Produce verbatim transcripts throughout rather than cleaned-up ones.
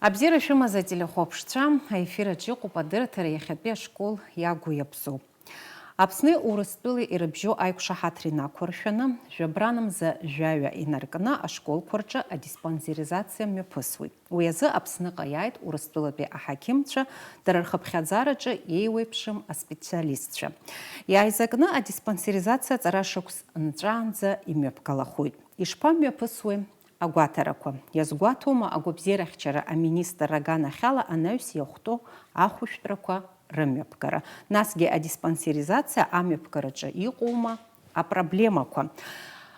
Абзиара шәымаз ателехәаԥшцәа, аефир аҿы иҟоуп адырраҭара иахьатәи ашкол иагу иабзоу. Аԥсни Урыстәылеи ирыбжьоу аиқәшаҳаҭра инақәыршәаны, жәабранамза жәаҩа инаркны ашколқәа рҿы адиспансеризациа мҩаԥысуеит. Уи азы Аԥсныҟа иааит Урыстәылатәи аҳақьымцәа, дара рхыԥхьаӡараҿы еиуеиԥшым аспециалистцәа. Иааизакны адиспансеризациа аҵара шықәс нҵәаанӡа имҩаԥгалахоит. Ишԥамҩаԥысуеи? Агәаҭарақәа. Иазгәаҭоума агәабзиарахьчара аминистрра аганахьала анаҩс иахәҭоу ахәышәтәрақәа рымҩаԥгара? Насгьы адиспансеризациа амҩаԥгараҿы иҟоума апроблемақәа?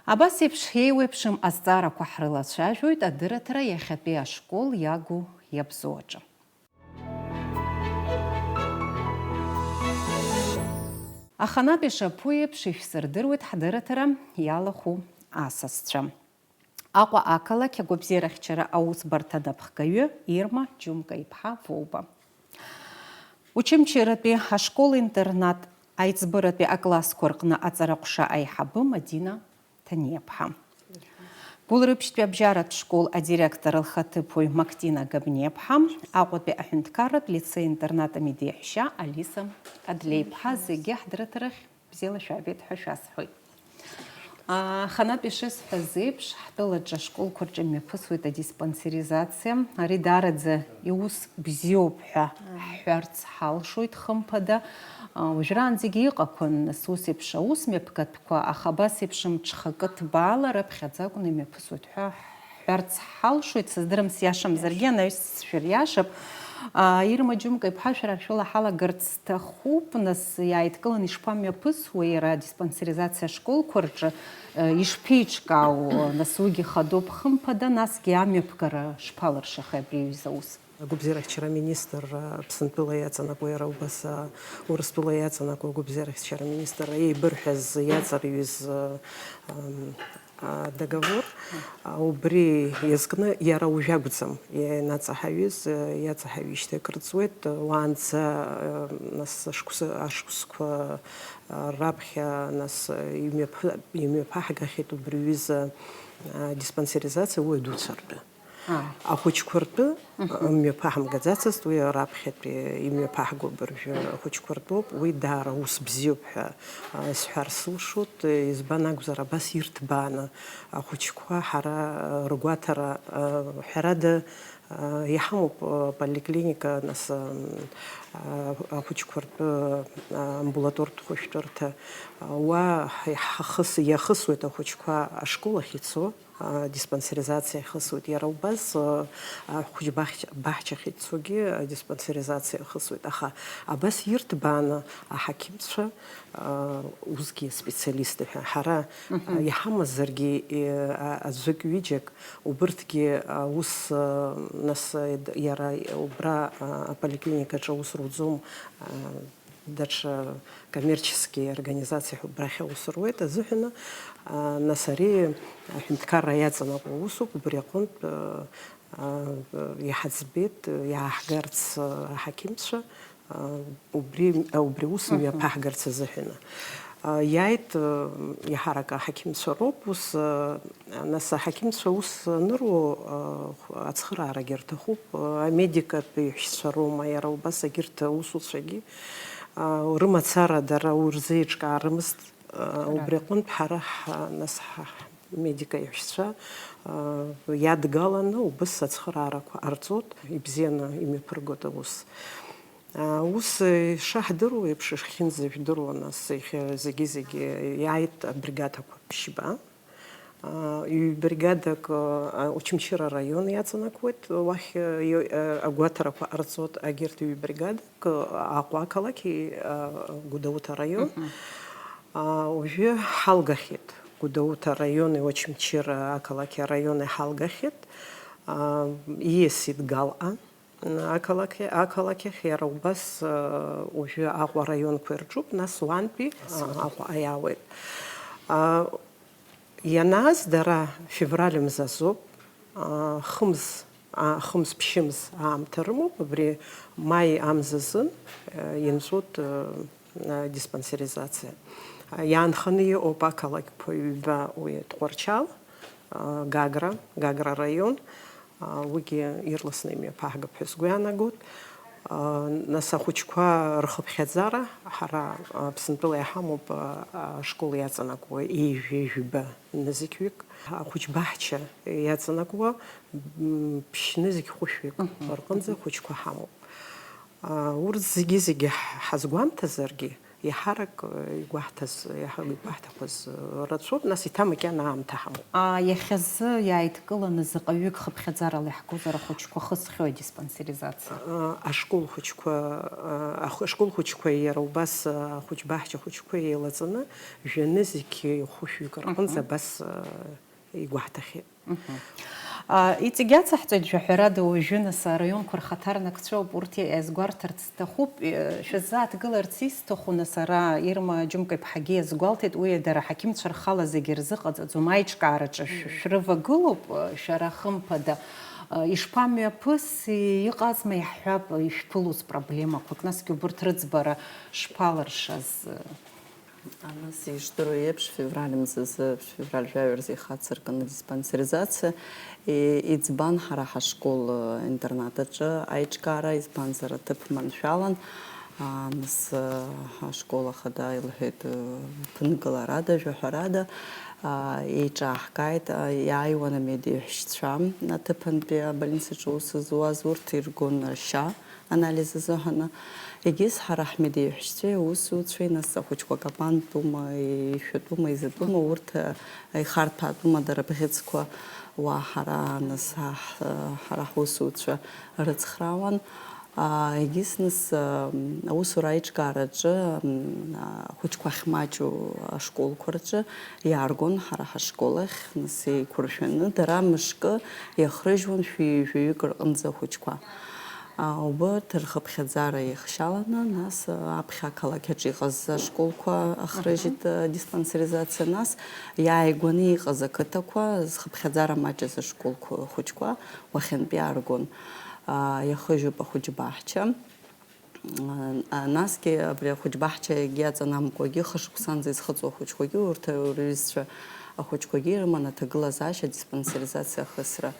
Абас еиԥш еиуеиԥшым азҵаарақәа ҳрылацәажәоит адырраҭара иахьатәи ашкол иагу иабзоу аҿы. Аханатә ишаԥу еиԥш ишәсырдыруеит ҳдырраҭара иалахәу асасцәа. Аҟәа ақалақь агәабзиарахьчара аусбарҭа анапхгаҩы Ирма Џьумка-иԥҳа Воуба. Очамчыратәи ашкол-интернат аиҵбыратәи аклассқәа рҟны аҵараҟәша аиҳабы Мадина Ҭаниаԥҳа. Гәылрыԥшьтәи абжьаратә школ адиректор лхаҭыԥуаҩ Мактина Габниаԥҳа, Аҟәатәи аҳәынҭқарратә лицеи-интернат амедеиҳәшьа Алиса Адлеиԥҳа, зегьы ҳдырраҭарахь бзиала шәаабеит ҳәа шәасҳәоит. Аханатә ишысҳәаз еиԥш, ҳтәылаҿы ашколқәа рҿы имҩаԥысуеит адиспансеризациа. Ари даараӡа иус бзиоуп ҳәа ҳҳәарц ҳалшоит, хымԥада. Уажәраанӡагьы иҟақәан, нас, ус еиԥш аус мҩаԥгатәқәа, аха абас еиԥш мҽхакы ҭбаала раԥхьаӡа акәны имҩаԥысуеит ҳәа ҳҳәарц ҳалшоит. Сыздырам, сиашамзаргьы, анаҩс сшәыриашап. Ирма Џьумка-иԥҳа, шәара шәыла ҳалагарц сҭахуп, нас, иааидкыланы ишԥамҩаԥысуеи иара адиспансеризациа ашколқәа рҿы, ишԥеиҿкаау, нас, уигьы хадоуп, хымԥада, насгьы амҩаԥгара шԥалыршахеи абри аҩыза аус? Агәабзиарахьчара аминистр, Аԥсынтәыла иаҵанакуа, иара убас, а, Урыстәыла иаҵанакуа агәабзиарахьчара аминистр еибырҳәаз иаҵарҩыз, а, ам, а, договор, а, убри иазкны иара уажә акәӡам ианаҵаҳаҩыз, а, иаҵаҳаҩижьҭеи акыр ҵуеит, уаанӡа, а, нас ашықәсы, ашықәсқәа, а, раԥхьа нас, а, имҩаԥ-, имҩаԥаҳгахьеит убри аҩыза, а, диспансеризациа уи адуцәа ртәы. Ахәыҷқәа ртәы мҩаԥаҳамгаӡацызт, уи раԥхьатәи имҩаԥаҳго абыржәы ахәыҷқәа ртәоуп, уи даара ус бзиоуп ҳәа, а, сҳәар сылшоит, избан акәзар, абас ирҭбааны ахәыҷқәа ҳара, а, ргәаҭара, а, ҳәарада, а, иҳамоуп, а, поликлиника, нас, а, а, ахәыҷқәа ртәы, а, амбулаторттә хәышәтәырҭа, а, уа ҳахыс-, иахысуеит ахәыҷқәа ашкол ахь ицо. А, диспансеризациа ихысуеит. Иара убас, а, ахәыҷ баҳч-, баҳчахь ицогьы, а, диспансеризациа ихысуеит. Аха абас ирҭбааны аҳақьымцәа, а, усгьы аспециалистцәа ҳәа ҳара, а, иҳамазаргьы, и-, а, аӡәык-ҩыџьак убырҭгьы, а, ус, а, нас, а, д-, иара убра, а, аполиклиникаҿы аус руӡом, а, даҽа коммерчески организациа ҳәа убрахь аус руеит азыҳәаны, а, нас ари аҳәынҭқарра иаҵанакуа усуп, убри аҟынтә, а, а, иҳаӡбеит, иааҳгарц, а, аҳақьымцәа, а, убри, а, убри аус мҩаԥаҳгарц азыҳәаны. А, иааит, а, иаҳарак аҳақьымцәа роуп, ус, а, нас аҳақьымцәа ус аныруа, а, ацхыраарагьы рҭахуп, а, амедикатә еиҳәшьцәа роума, иара убас агьырҭ аусуцәагьы, а, рымацара дара урзеиҿкаарымызт, а, убри аҟынтә ҳара ҳ-, нас ҳ-, ҳ-, медика еиҳәшьцәа, а, иадгаланы убыс ацхыраарақәа ҟарҵот, ибзианы имҩаԥыргот аус. А, ус ишаҳдыруа еиԥш, ишхьынӡажәдыруа, нас, иахьа зегьы-зегьы иааит абригадақәа ԥшьба. А, ҩ-бригадак, а, Очамчыра араион иаҵанакуеит, уахь, а, ио-, а, агәаҭарақәа ҟарҵот агьырҭ ҩ-бригадак, а, Аҟәа ақалақьи, а, Гәдоуҭа араион. А, уажәы ҳалгахьеит, Гәдоуҭа араиони Очамчыра ақалақьи араиони ҳалгахьеит. А, ииасит Галҟа. Ақалақь, ақалақь ахь иара убас, а, уажәы Аҟәа араионқәа ирҿуп, нас уантәи, а, Аҟәа иаауеит. А, ианааз дара февраль мзазоуп, а, хымз, а, хымз-ԥшьымз аамҭа рымоуп, абри маи амзазын, а, инҵәоит, а, а, диспансеризациа. А, иаанханы иҟоуп ақалақьқәа ҩба, уи Тҟәарчал, а, Гагра, Гагра араион, Уигьы ирласны имҩаԥаҳгап ҳәа сгәы иаанагоит. Нас ахәыҷқәа рхыԥхьаӡара ҳара Аԥсынтәыла иҳамоуп, ашкол иаҵанакуа ҩажәа-ҩба нызқьҩык, ахәыҷбаҳча иаҵанакуа ԥшь-нызқь хәышәҩык рҟынӡа ахәыҷқәа ҳамоуп. Урҭ зегьы-зегьы ҳазгәамҭазаргьы, еиҳарак игәаҳҭаз, игәаҳҭақәаз рацәоуп, нас еиҭа макьана аамҭа ҳамоуп. Иахьазы иааидкыланы заҟаҩык хыԥхьаӡарала иаҳгозар ахәыҷқәа хысхьоу адиспансеризациа? Ашкол хәыҷқәа, ашкол хәыҷқәа иара убас ахәыҷбаҳча хәыҷқәа еилаҵаны, жәа-нызқь хәышәҩык рҟынӡа абас игәаҳҭахьеит. Иҵегь ацаҳҵоит, жәаҳәарада, уажәы нас араионқәа рхаҭарнакцәоуп, урҭ иазгәарҭарц сҭахуп. Шәазааҭгыларц исҭаху, нас, ара Ирма Џьумка-иԥҳагьы иазгәалҭеит, уи дара аҳақьымцәа рхала зегьы рзыҟаҵаӡом, аиҿкаараҿы шәрывагылоуп, шәара хымԥада. Ишԥамҩаԥыси, иҟазма, иаҳҳәап, ишәԥылоз проблемақәак, насгьы убырҭ рыӡбара шԥалыршаз? Аныс ишдыру еиԥш, февраль мзазы, февраль жәаҩа рзы ихацыркын адиспансеризациа. И-, иӡбан ҳара ҳашкол, э, интернат аҿы аиҿкаара, избанзар, аҭыԥ маншәалан. А, нас, э, ашкол ахада илҳәеит, э, ԥынгыларада, жәаҳәарада, а, еиҿааҳкааит, а, иааиуан амедеиҳәшьцәа аҭыԥантәи абольницаҿы аус зуаз, урҭ иргон ршьа анализ азыҳәаны. Егьыс ҳара ҳмедеиҳәшьцәеи аусуцәеи, нас ахәыҷқәа акапантәума, ишәатәума, изатәума, урҭ, а, ихарҭәаатәума дара абӷьыцқәа, уа ҳара, нас, ҳа-, ҳара ҳусуцәа рыцхраауан. А, егьыс, нас, а, аусура аиҿкаараҿы, м, а, ахәыҷқәа ахьмаҷу ашколқәа рҿы иааргон ҳара ҳашкол ахь, нас, еиқәыршәаны, дара мышкы иахрыжьуан шәи-, жәаҩык рҟынӡа ахәыҷқәа. А, убырҭ рхыԥхьаӡара ихшьаланы, нас, а, аԥхьа ақалақь аҿы иҟаз ашколқәа ахрыжьит, а, диспансеризациа, нас иааигәаны иҟаз ақыҭақәа, зхыԥхьаӡара маҷыз ашколқәа хәыҷқәа уахьынтә иааргон. А, иахыжьуп ахәыҷбаҳча. А, насгьы абри ахәыҷбаҳча егьиаҵанамкуагьы, хышықәсанӡа изхыҵуа ахәыҷқәагьы, урҭ рҩызцәа ахәыҷқәагьы ирыман аҭагылазаашьа, адиспансеризациа ахысра.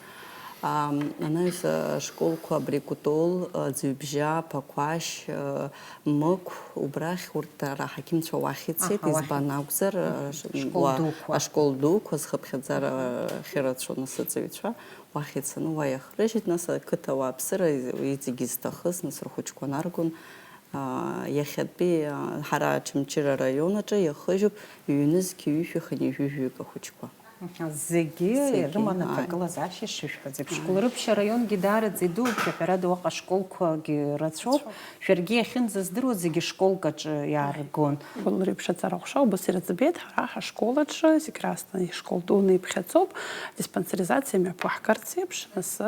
Ам, анаҩс ашколқәа абри Кәтол, а, Ӡҩыбжьа, Ԥақәашь, а, Мықә, убрахь урҭ ара аҳақьымцәа уахь ицеит, Аҳа, уахь избан иц-, акәзар, а, мгм, ш-, школ уа-, дуқәа. Ашкол дуқәа зхыԥхьаӡара ахьырацәоу, нас, аҵаҩцәа уахь ицаны уа иахрыжьит, нас ақыҭа ауааԥсыра из-, иҵегь изҭахыз, нас, рхәыҷқәа наргон, а, иахьатәи, а, ҳара Очамчыра араион аҿы иахыжьуп ҩнызқь ҩышәи хынҩажәи жәаҩык ахәыҷқәа. Зегьы Зегьы, ирыман ааи. Аҭагылазаашьа шышәҳәаз еиԥш. Ааи. Гәылрыԥшь араионгьы даараӡа идууп, ҳәарада, уаҟа школқәагьы рацәоуп. Рацәоуп. Шәаргьы иахьынӡаздыруа зегьы школк аҿы иааргон. Гәылрыԥшь аҵара ҟәша убас ирыӡбеит, ҳара ҳашкол аҿы зегь раасҭа ишкол дуны иԥхьаӡоуп, диспансеризациа мҩаԥаҳгарц еиԥш, нас,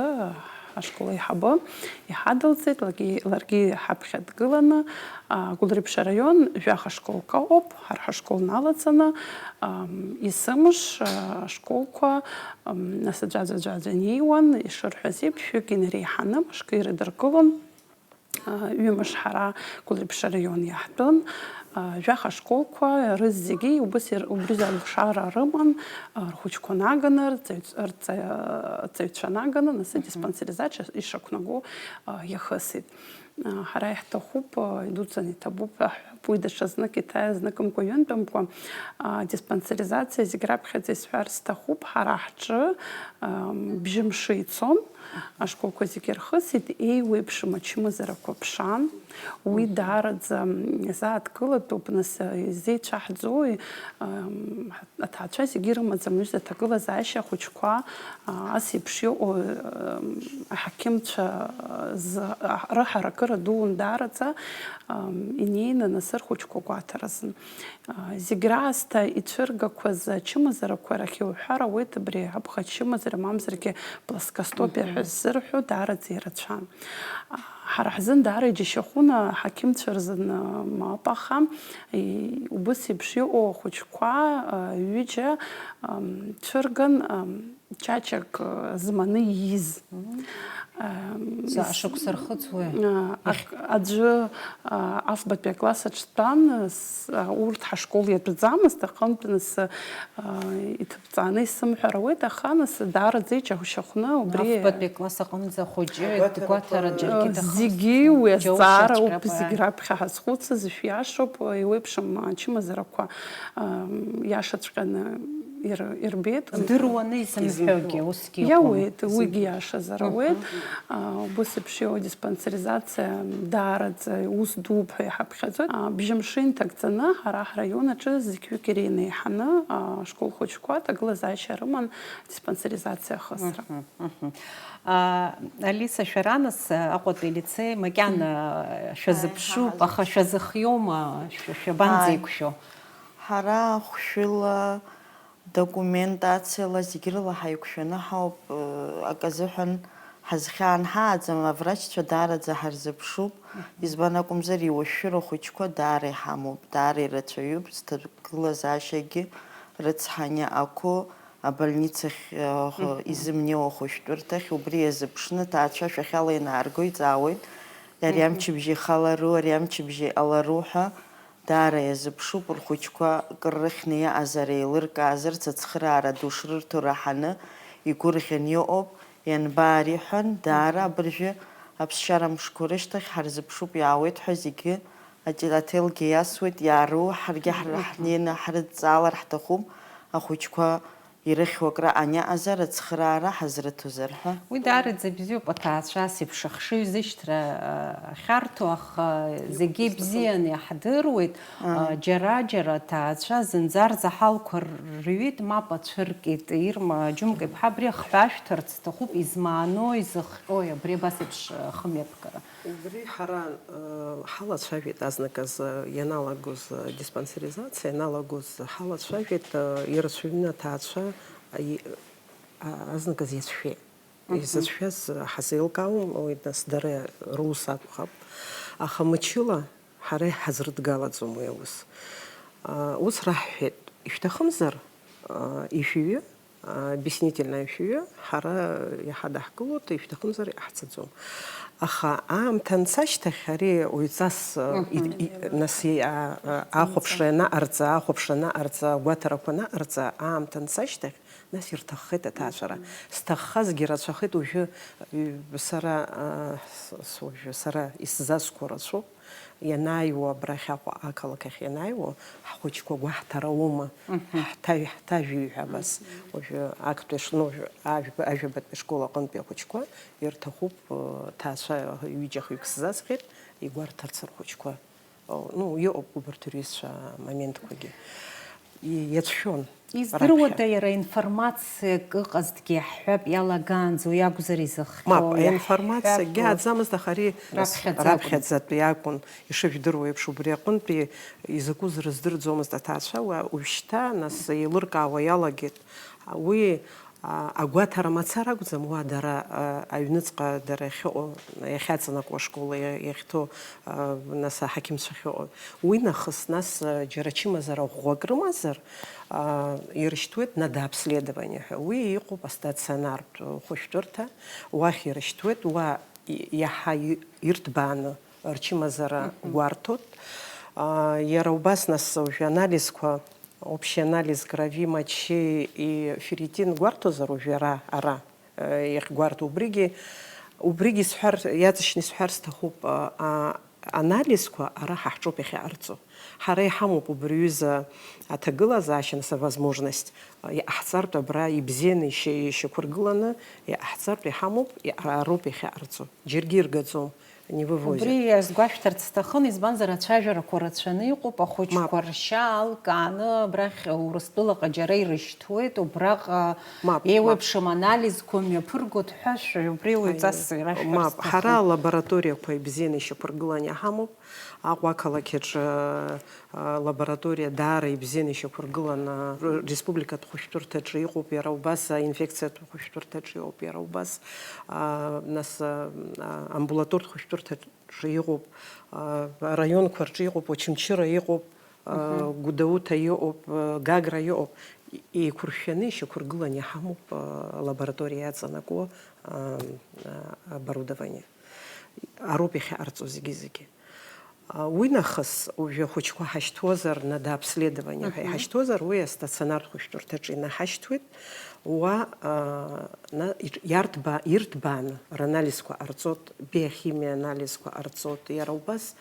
ашкол аиҳабы иҳадылҵеит, ларгьы, ларгьы ҳаԥхьа дгыланы, а, Гәылрыԥшь араион жәаха школк ауп, ҳара ҳашкол налаҵаны, ам, есымш, а, ашколқәа, ам, нас аӡәаӡәа-аӡәаӡәа инеиуан, ишырҳәаз еиԥш, шәҩык инареиҳаны мышкы ирыдыркылон. А, ҩымш ҳара Гәылрыԥшь араион иаҳтәын. А, жәаха школқәа рызегьы убыс ир-, убри алшара рыман, а, рхәыҷқәа наганы, рҵаҩ-, рҵа-, рҵаҩцәа наганы, нас, мгм, адиспансеризациа ишақәнаго, а, иахысит. А, ҳара иаҳҭахуп, а, идуӡӡаны иҭабуп, аҳ-, уи даҽа знык иҭаиа, зныкымкәа, ҩынтәымкәа, а, диспансеризациа зегь раԥхьаӡа исҳәар сҭахуп, ҳара ҳҿы, ам, бжьымш ицон, ашколқәа зегьы ирхысит, еиуеиԥшым ачымазарақәа ԥшаан, уи даараӡа, м, изааҭгылатәуп, нас, а, изеицәаҳӡои, ам, аҭаацәа зегьы ирымаӡам, ҩыза аҭагылазаашьа ахәыҷқәа, а, ас еиԥш иҟоу, ам, аҳақьымцәа, а, зы-, а, рыҳаракыра дуун даараӡа, ам, инеины нас рхәыҷқәа гәаҭаразын. А, зегь раасҭа ицәыргақәаз ачымазарақәа рахь иуҳәар ауеит, абри абӷа ачымазара, мамзаргьы плоскостопие ҳәа ззырҳәо даараӡа ирацәан. А, ҳара ҳзын даара иџьашьахәын, аҳақьымцәа рзын, а, мап, аха, и-, убыс еиԥш иҟоу ахәыҷқәа, а, ҩыџьа, ам, цәырган, ам, чачак, а, зманы ииз. Заҟа шықәса рхыҵуеи? Аӡәы афбатәи акласс аҿы дтәан, урҭ ҳашкол иатәӡамызт, аҟынтә нас иҭыбҵааны исымҳәар ауеит, аха нас даараӡа иџьашьахәны убри. Афбатәи акласс аҟынӡа ахәыҷы дгәаҭара џьаргьы дахымызт. Зегьы уи азҵаара ауп, зегь раԥхьа ҳазхәыцыз, ишәиашоуп, еиуеиԥшым ачымазарақәа иашаҵәҟьаны ирбеит. Здыруаны изымҳәогьы усгьы иҟоуп. Иауеит, уигьы иашазар ауеит. Убыс еиԥш иоуа диспансеризациа даараӡа ус дууп ҳәа иҳаԥхьаӡоит. Бжьымшы инҭагӡаны ҳара ҳраион аҿы зқьҩык иреинеиҳаны ашкол хәыҷқәа аҭагылазаашьа рыман диспансеризациа ахысра. Алиса, шәара нас Аҟәатәи алицеи макьана шәазыԥшуп, аха шәазыхиоума, шәабанӡеиқәшәо? Ҳара хәшәыла, документациала зегь рыла ҳаиқәшәаны ҳауп, акы азыҳәан ҳазхьаан ҳааӡам, аврачцәа даараӡа ҳарзыԥшуп, избан акәымзар, иуашәшәыра хәыҷқәа даара иҳамоуп, даара ирацәаҩуп, зҭагылазаашьагьы рыцҳаны ақәу, абольницахь изымнеиуа ахәышәтәырҭахь, убри иазыԥшны аҭаацәа шәахьала инаарго иҵаауеит, ари амчыбжь ихалару, ари амчыбжь иҟалару ҳәа. Даара иазыԥшуп, рхәыҷқәа кыр рыхьны иаҟазар еилыркаазарц ацхыраара ду шрырҭо раҳаны игәырӷьан иҟоуп, ианбаариҳәан, даара абыржәы аԥсшьара мшқәа рышьҭахь ҳарзыԥшуп, иаауеит ҳәа зегьы ателегьы иасуеит, иаару, ҳаргьы ҳара ҳнеины ҳрыдҵаалар ҳҭахуп, ахәыҷқәа ирыхьуа акра аниаҟазар, ацхыраара ҳазрыҭозар ҳәа. Уи даараӡа бзиоуп, аҭаацәа ас еиԥш ахшыҩзышьҭра ахьарҭо, аха зегьы ибзианы иаҳдыруеит. Џьара-џьара аҭаацәа зынӡа рзаҳалқәа рҩит, мап ацәыркит, Ирма Џьумка-иԥҳа, абри ахҳәаашәҭарц сҭахуп, измаанои, изыхҟьои абри абас еиԥш ахымҩаԥгара? Убри ҳара, э, ҳалацәажәеит азныказ, э, ианалагоз, э, диспансеризациа ианалагоз ҳалацәажәеит, э, ирацәаҩны аҭаацәа, э, и-, а-, азныказ иацәшәеит. Изыцәшәаз, э, ҳазеилкаауам, уи нас дара рус акәхап. Аха мчыла ҳара иҳазрыдгалаӡом уи аус. А, ус раҳҳәеит, ишәҭахымзар, а, ишәҩы, а, объяснительная шәҩы, ҳара иҳадаҳкылоит, ишәҭахымзар иҟаҳҵаӡом. Аха аамҭа анца ашьҭахь ари уаҩҵас, а, и-, и-, нас и-, а, а, ахәаԥшра ианаҟарҵа, ахәаԥшра анаҟарҵа, агәаҭарақәа анаҟарҵа, аамҭа анца ашьҭахь, нас ирҭаххеит аҭаацәара. Сҭаххазгьы рацәахеит уажәы, ҩ-, сара, а, с-, с-, уажәы сара исзасқәо рацәоуп. Ианааиуа абрахь Аҟәа ақалақь ахь ианааиуа, ҳхәыҷқәа гәаҳҭар аума, ҳҭажә-, ҳҭажәи ҳәа абас. Уажәы актәи аш-, ну, уажәы ажәба-, ажәабатәи ашкол аҟынтәи ахәыҷқәа ирҭахуп, э, ҭаацәа ҩыџьа-хҩык сзасхьеит, игәарҭарц рхәыҷқәа. О, ну, иҟоуп убарҭ рҩызцәа амоментқәагьы. И-, иацәшәон. Издыруада, раԥхьа иара информациак ыҟазҭгьы, ҳҳәап, иалагаанӡа уи акәзар изыхҟьо? Мап, иаҳҳәап, аинформациа акгьы ааӡамызт, аха ари раԥхьаӡа акәын. Раԥхьаӡатәи акәын, ишыжәдыруа еиԥш, убри аҟынтәи изакәыз рыздырӡомызт аҭаацәа, уа уажәшьҭа, нас, еилыркаауа иалагеит. Уи, а, агәаҭара мацара акәӡам, уа дара, а, аҩныҵҟа дара иахьыҟоу, иахьаҵанакуа ашкол иа-, иахьҭоу, а, нас аҳақьымцәа ахьыҟоу. Уи нахыс, нас, а, џьара чымазара ӷәӷәак рымазар, а, ирышьҭуеит на дообследование ҳәа. Уи иҟоуп астационартә хәышәтәырҭа, уахь ирышьҭуеит, уа и-, иаҳа и-, ирҭбааны рчымазара гәарҭоит. А, иара убас, нас, уажәы анализқәа, общий анализ крови, мочи и ферритин гәарҭозар уажәы ара, ара, э, иахьгәарҭо, убригьы, убригьы исҳәар, иаҵшьны исҳәар сҭахуп, а, а, анализқәа ара ҳаҳҿоуп иахьаҟарҵо. Ҳара иҳамоуп убри аҩыза аҭагылазаашьа, нас, авозможность, а, иҟаҳҵартә абра ибзианы ишьа-, ишьақәыргыланы иҟаҳҵартә иҳамоуп, иароуп иахьаҟарҵо. Џьаргьы иргаӡом, не вывозят. Убри иазгәашәҭарц сҭахын, избанзар, ацәажәарақәа рацәаны иҟоуп, ахәыҷқәа ршьа алкааны абрахь Урыстәылаҟа џьара ирышьҭуеит, убраҟа еиуеиԥшым анализқәа мҩаԥыргоит ҳәа шәа-, убри уаҩҵас ирашәҳәар сҭахын. Мап, ҳара алабораториақәа ибзианы ишьақәыргыланы иҳамоуп. Аҟәа ақалақь аҿы, а, лабораториа даара ибзианы ишьақәыргыланы, р-, республикатә хәышәтәырҭаҿы иҟоуп, иара убас аинфекциатә хәышәтәырҭаҿы иҟоуп, иара убас, а, нас, а, а, амбулатортә хәышәтәырҭаҿы иҟоуп, а, араионқәа рҿы иҟоуп, Очамчыра иҟоуп, а, Гәдоуҭа иҟоуп, а, Гагра иҟоуп. Еиқәыршәаны ишьақәыргылан иҳамоуп, а, лабораториа иаҵанакуа, а, а, оборудование. Ароуп иахьаҟарҵо зегьы-зегьы. А, уи нахыс, уажәы ахәыҷқәа ҳашьҭуазар, нада обследование ҳәа Мгм. иҳашьҭуазар, уи астационартә хәышәтәырҭаҿы инаҳашьҭуеит. Уа, а, на-, иҿ-, иарҭба-, ирҭбааны ранализқәа ҟарҵоит, биохимиа анализқәа ҟарҵоит. Иара убас,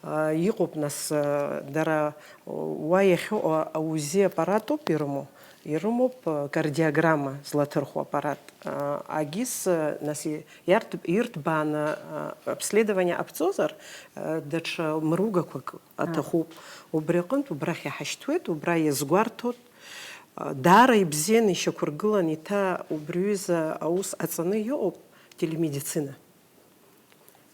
а, иҟоуп, нас, а, дара, уа иахьыҟоу аузеи аппаратуп ирымоу, ирымоуп, а, кардиограмма злаҭырхуа аппарат. А, агьыс, а, нас и-, иарҭ-, ирҭбааны, а, обследование ҟабҵозар, а, даҽа мыругақәак аҭахуп. Убри аҟынтә убрахь иҳашьҭуеит, убра иазгәарҭоит. А, даара ибзианы ишьақәыргылан иҭа убри ҩыза аус ҟаҵаны иҟоуп телемедицина.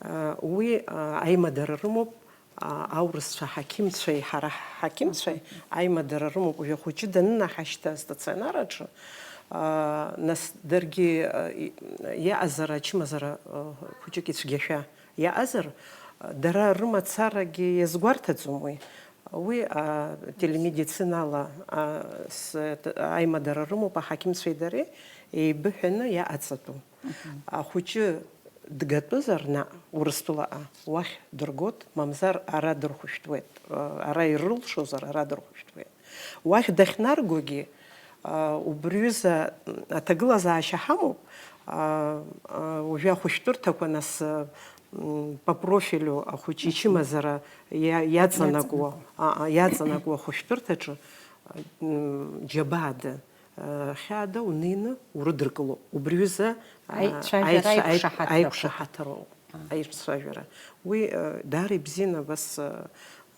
А, уи, а, аимадара рымоуп, а, аурысцәа ҳақьымцәеи ҳара ҳақьымцәеи аимадара рымоуп. Уажәы ахәыҷы данынаҳашьҭа астационар аҿы, а, нас даргьы, а, и-, иаҟазар ачымазара, а, хәыҷык ицәгьашәа иаҟазар, а, дара рымацарагьы иазгәарҭаӡом уи. Уи, а, телемедицинала, а, с-, т-, аимадара рымоуп аҳақьымцәеи дареи еибыҳәаны иаҟаҵатәу. Ахәыҷы дгатәызар наҟ Урыстәылаҟа, уахь дыргоит, мамзар ара дырхәышәтәуеит, ара ирылшозар ара дырхәышәтәуеит. Уахь дахьнаргогьы, а, убри ҩыза аҭагылазаашьа ҳамоуп, а, а, уажәы ахәышәтәырҭақәа нас, м, по профилю ахәыҷы ичымазара иа-, иаҵанакуа, Иаҵанакуа. а, а, иаҵанакуа ахәышәтәырҭаҿы, м, џьабаада, хьаада унеины урыдыркыло. Убри ҩыза, а, Аицәажәара аицәа-, аиқәшаҳаҭра аиқәшаҳаҭра ыҟоуп. Аиҿцәажәара. Уи, а, даара ибзианы абас, а,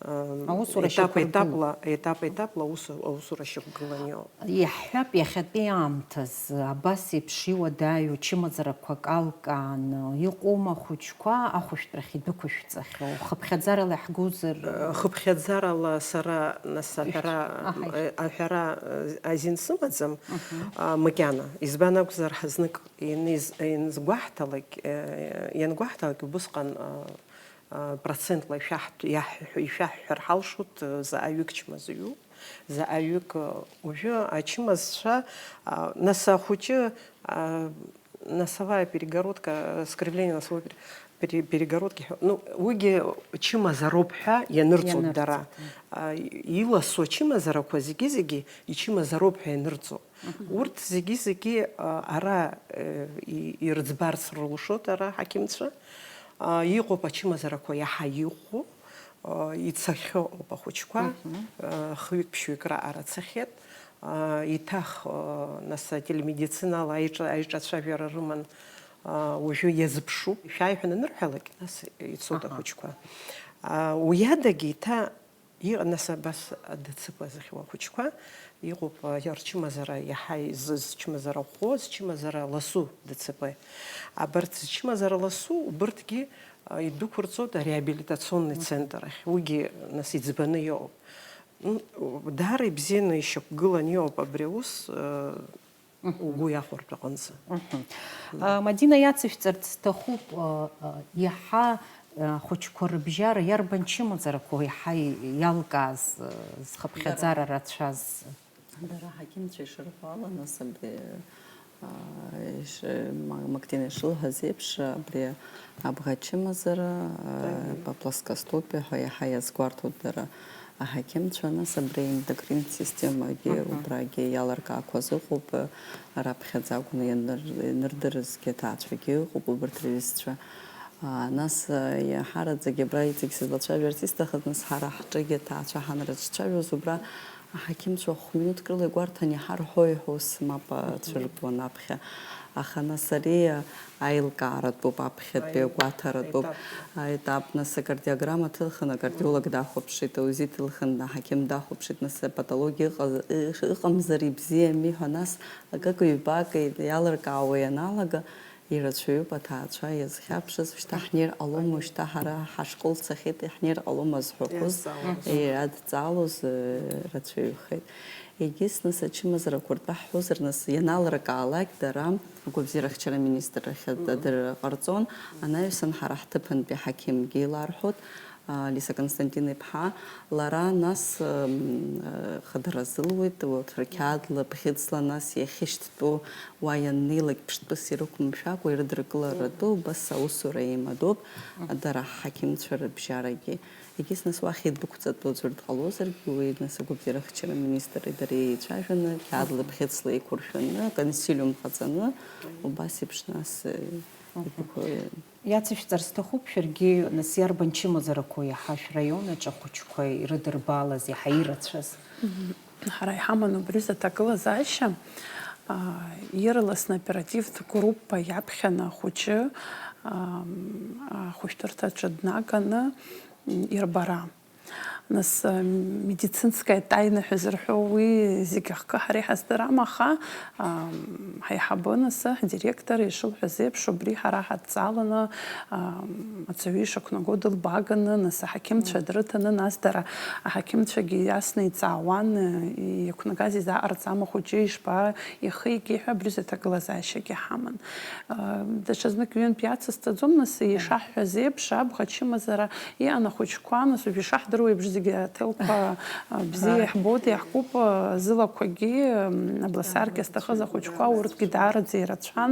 а, Аусура етап, шьақәыргылоуп. Етапла, етап, етапла аус-, аусура шьақәгыланы иҟоуп. Иаҳҳәап, иахьатәи аамҭазы абас еиԥш иуадаҩу чымазарақәак алкааны иҟоума ахәыҷқәа ахәышәтәрахь идәықәышәҵахьоу? Хыԥхьаӡарала иаҳгозар? Хыԥхьаӡарала сара, нас, аҳәара, Аҳа. э, аҳәара, э, азин сымаӡам, Мгм. а, макьана. Избан акәзар, ҳазнык ианиз-, ианзгәаҳҭалак, э, иангәаҳҭалак, убысҟан, а, а, процентла ишәаҳҭ-, иаҳҳәо-, ишәаҳҳәар ҳалшоит, э, заҟаҩык чмазаҩу, заҟаҩык, э, уажәы ачымазцәа, а, нас ахәыҷы, а, носовая перегородка, э, скривление носовой пере-, пере-, перегородки ҳәа, ну, уигьы чымазароуп ҳәа ианырҵоит Ианырҵоит, дара. мм. А, иласу ачымазарақәа зегьы-зегьы ичымазароуп ҳәа ианырҵо. Мгм. Урҭ зегьы-зегьы, а, ара, э, и-, ирыӡбарц рылшоит ара аҳақьымцәа. А, иҟоуп ачымазарақәа иаҳа иӷәӷәоу, а, ицахьоу ауп ахәыҷқәа, Мгм. а, хҩык-ԥшьҩык раҟара цахьеит. А, еиҭах, а, нас ателемедицинала аиҿа-, аиҿацәажәара рыман, а, уажәы иазыԥшуп. Шәааи ҳәа анырҳәалак, нас ицоит Аҳа. ахәыҷқәа. А, уи адагьы еиҭа Иҟан нас абас ДЦП зыхьуа ахәыҷқәа, иҟоуп, а, рчымазара иаҳа изы-, зчымазара ӷәӷәоу, зчымазара ласу ДЦП. Абарҭ зчымазара ласу, убырҭгьы, а, идәықәырҵоит ареабилитационный Мгм. центр ахь, уигьы нас иӡбаны иҟоуп. М, даара ибзианы ишьақәгылан иҟоуп абри аус, а, Мгм. угәы иахәартә аҟынӡа. Мгм. А, Мадина, иацышәҵарц сҭахуп, а, а, иаҳа, а, ахәыҷқәа рыбжьара иарбан чымазарақәоу иаҳа иалкааз, а, зхыԥхьаӡара Дара. рацәаз? Дара аҳақьымцәа ишырҳәо ала, нас абри, а, иш-, Ма-, Мактина ишылҳәаз еиԥш, абри абӷа чымазара, а, Мгм. плоскостопие ҳәа иаҳа иазгәарҭоит дара. Аҳақьымцәа, нас, абри аендокринтә системагьы Мгм. убрагьы иалыркаақәаз ыҟоуп, раԥхьаӡа акәны ианыр-, ианырдырызгьы аҭаацәагьы ыҟоуп, убарҭ рҩызцәа. А, нас, а, иаҳараӡагьы абра иҵегь сызлацәажәарц исҭахыз, нас, ҳара ҳҿыгьы аҭаацәа ҳанрыцәцәажәоз, убра аҳақьымцәа хә-минуҭк рыла игәарҭан иҳарҳәои ҳәа ус мап Мгм. ацәыргон аԥхьа. Аха, нас, ари, а, аилкааратәуп, аԥхьатәи Аи-, агәаҭаратәуп. Аетап. Аетап, нас акардиограмма ҭылхын, акардиолог дахәаԥшит, аузит ҭылхын, аҳақьым дахәаԥшит, нас апатологиа ыҟаз-, ы-, ыҟамзар ибзиами ҳәа, нас акык-ҩбак иалыркаауа ианалага, ирацәаҩуп аҭаацәа иазхьаԥшыз, шьҭа ҳнеир ҟалома, шьҭа ҳара ҳашкол цахьеит, иаҳнеир ҟалома зҳәақәоз, Иадҵаалоз. иадҵаалоз, ы, рацәаҩхеит. Егьыс, нас, ачымазарақәа ртәы ҳҳәозар, нас, ианалыркаалак, дара агәабзиарахьчара аминистррахь Мгм. адырра ҟарҵон, анаҩсан ҳара ҳҭыԥантәи ҳақьымгьы иларҳәоит, Лиса Константин-иԥҳа, лара нас, м, хадара зылуеит, урҭ рқьаадла, бӷьыцла нас иахьышьҭтәу уа ианнеилак ԥштәыс ирықәымшәакәа ирыдыркыларатәы убас аусура еимадоуп, дара ҳҳақьымцәа рыбжьарагьы. Егьыс нас уахь идәықәҵатәу аӡәыр дҟалозаргьы, уи нас агәабзиарахьчара министри дареи еицәажәаны, қьаадла, бӷьыцла еиқәыршәаны, консилиум ҟаҵаны, убас еиԥш нас, э, идәықәлоит. Иацышәҵар сҭахуп, шәаргьы нас иарбан чымазарақәоу иаҳа шәраион аҿы ахәыҷқәа ирыдырбалаз, иаҳа ирацәаз? Ҳара иҳаман убри аҩыза аҭагылазаашьа, аа, ирласны оперативтә группа иаԥхьаны ахәыҷы, аа, ахәышәтәырҭаҿы днаганы, м, ирбара. Нас, э, медицинская тайна ҳәа зырҳәо уи зегь ахкы ҳара иҳаздырам, аха, ам, ҳаиҳабы нас, ҳдиректор ишылҳәаз еиԥш, убри ҳара ҳадҵаланы, ам, аҵаҩы ишақәнаго дылбааганы, нас аҳақьымцәа дрыҭаны, нас дара аҳақьымцәагьы иасны иҵаауан, э, иақәнагаз изааҟарҵама ахәыҷы, ишԥа ихигеи ҳәа абри аҩыза аҭагылазаашьагьы ҳаман. Э, даҽазнык ҩынтә иацысҵаӡом, нас ишаҳҳәаз еиԥш, абӷа чымазара Иан ахәыҷқәа, нас уажә ишаҳдыруа еиԥш, зегьы аҭелқәа, а, бзиа иаҳбоит, иаҳкуп, а, зылақәагьы, м, абласаркьа зҭахыз ахәыҷқәа, урҭгьы даараӡа ирацәан,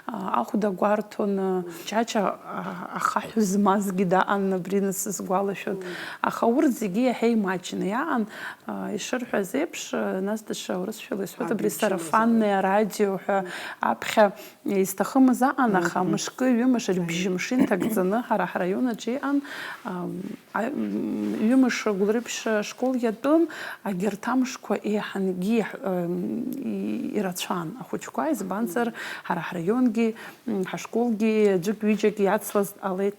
а, ахәда гәарҭон, а, Ҷаҷа, а, ахаҳә змазгьы даан абри нас сгәалашәоит. Аха урҭ зегьы иаҳа имаҷны иаан, а, ишырҳәаз еиԥш, а, нас даҽа урысшәала исҳәоит, абри сарафанное радио ҳәа аԥхьа Изҭахымыз аҟан, аха мышкы, ҩымш, рыбжьымш инҭагӡаны ҳара ҳраион аҿы иҟан, ам, а, м, ҩымш Гәылрыԥшь ашкол иатәын, агьырҭ амшқәа еиҳангьы иаҳ-, ам, и-, ирацәан ахәыҷқәа, избанзар, ҳара ҳраионгьы, м, ҳашколгьы аӡәык-ҩыџьак иацлаз ҟалеит,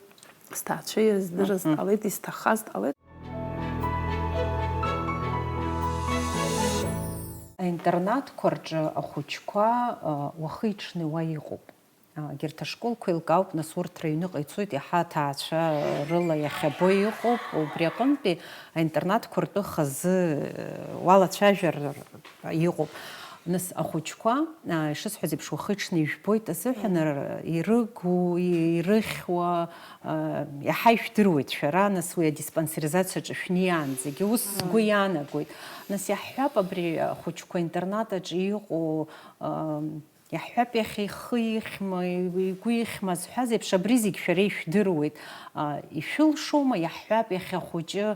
сҭаацәа ирыздырыз ҟалеит, исҭаххаз ҟалеит. Аинтернатқәа рҿы ахәыҷқәа, а, уахи-ҽни уа иҟоуп. А, егьырҭ ашколқәа еилкаауп, нас урҭ рыҩныҟа ицоит, иаҳа аҭаацәа рыла иахьабо иҟоуп, убри аҟынтәи аинтернатқәа ртәы хазы, а, уалацәажәар иҟоуп. Нас ахәыҷқәа, а, ишысҳәаз еиԥш, уахи-ҽни ижәбоит азыҳәан, р-, ирыгу, и-, ирыхьуа, а, иаҳа ижәдыруеит шәара, нас уи адиспансеризациаҿы шәниаанӡагьы, ус сгәы иаанагоит. Нас иаҳҳәап, абри ахәыҷқәа интернат аҿы иҟоу, а, иаҳҳәап, иахьа ихы ихьма, игәы ихьма зҳәаз еиԥш, абри зегь шәара ишәдыруеит. А, ишәылшома, иаҳҳәап, иахьа ахәыҷы,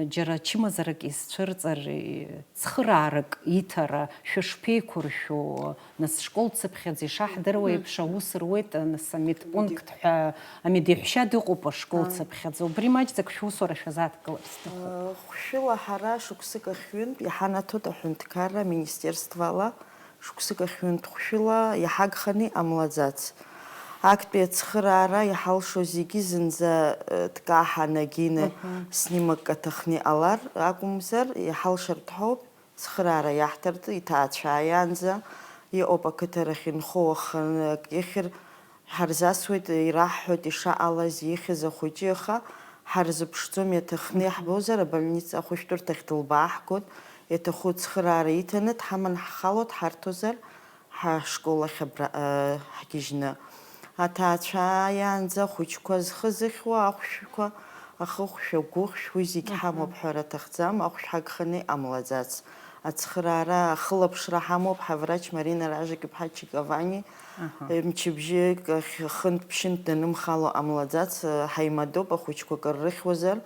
џьара чымазарак изцәырҵыр, и-, цхыраарак иҭара шәышԥеиқәыршәо, нас, школ цыԥхьаӡа ишаҳдыруа еиԥш, аус руеит, нас, амедпункт ҳәа, амедеҳәшьа дыҟоуп ашкол цыԥхьаӡа. Убри маҷӡак шәусура шәазааҭгылар сҭахуп. Хәшәыла ҳара шықәсык ахь ҩынтә иҳанаҭоит аҳәынҭқарра аминистерствала, шықәсык ахь ҩынтә хәшәыла иҳагханы иҟамлаӡац. Актәи ацхыраара иҳалшо зегьы зынӡа, э, ткаҳа нагины снимакк аҭахны иҟалар акәымзар, иҳалшартә ҳәоуп. Цхыраара иаҳҭартә иҭаацәааиаанӡа иҟоуп ақыҭарахь инхо уахынак ихьыр, ҳарзасуеит, ираҳҳәоит ишаҟалаз ихьыз ахәыҷы, аха ҳарзыԥшӡом, иаҭахны иаҳбозар, абольница ахәышәтәырҭахь дылбааҳгоит, иаҭаху цхыраара иҭаны дҳаман ҳхалоит, ҳарҭозар, ҳашкол ахь абра, э, ҳгьежьны. Аҭаацәааиаанӡа ахәыҷқәа зхы зыхьуа ахәшәқәа, ахыхәшә, агәыхәшә, уи зегь ҳамоуп ҳәара аҭахӡам, ахәшә ҳагханы иҟамлаӡац. Ацхыраара, ахылаԥшра ҳамоуп, ҳаврач Марина Ражик-иԥҳа Чиковани, мчыбжьык ахь хынтә-ԥшьынтә данымхало ҟамлаӡац, ҳаимадоуп, ахәыҷқәа акыр рыхьуазар,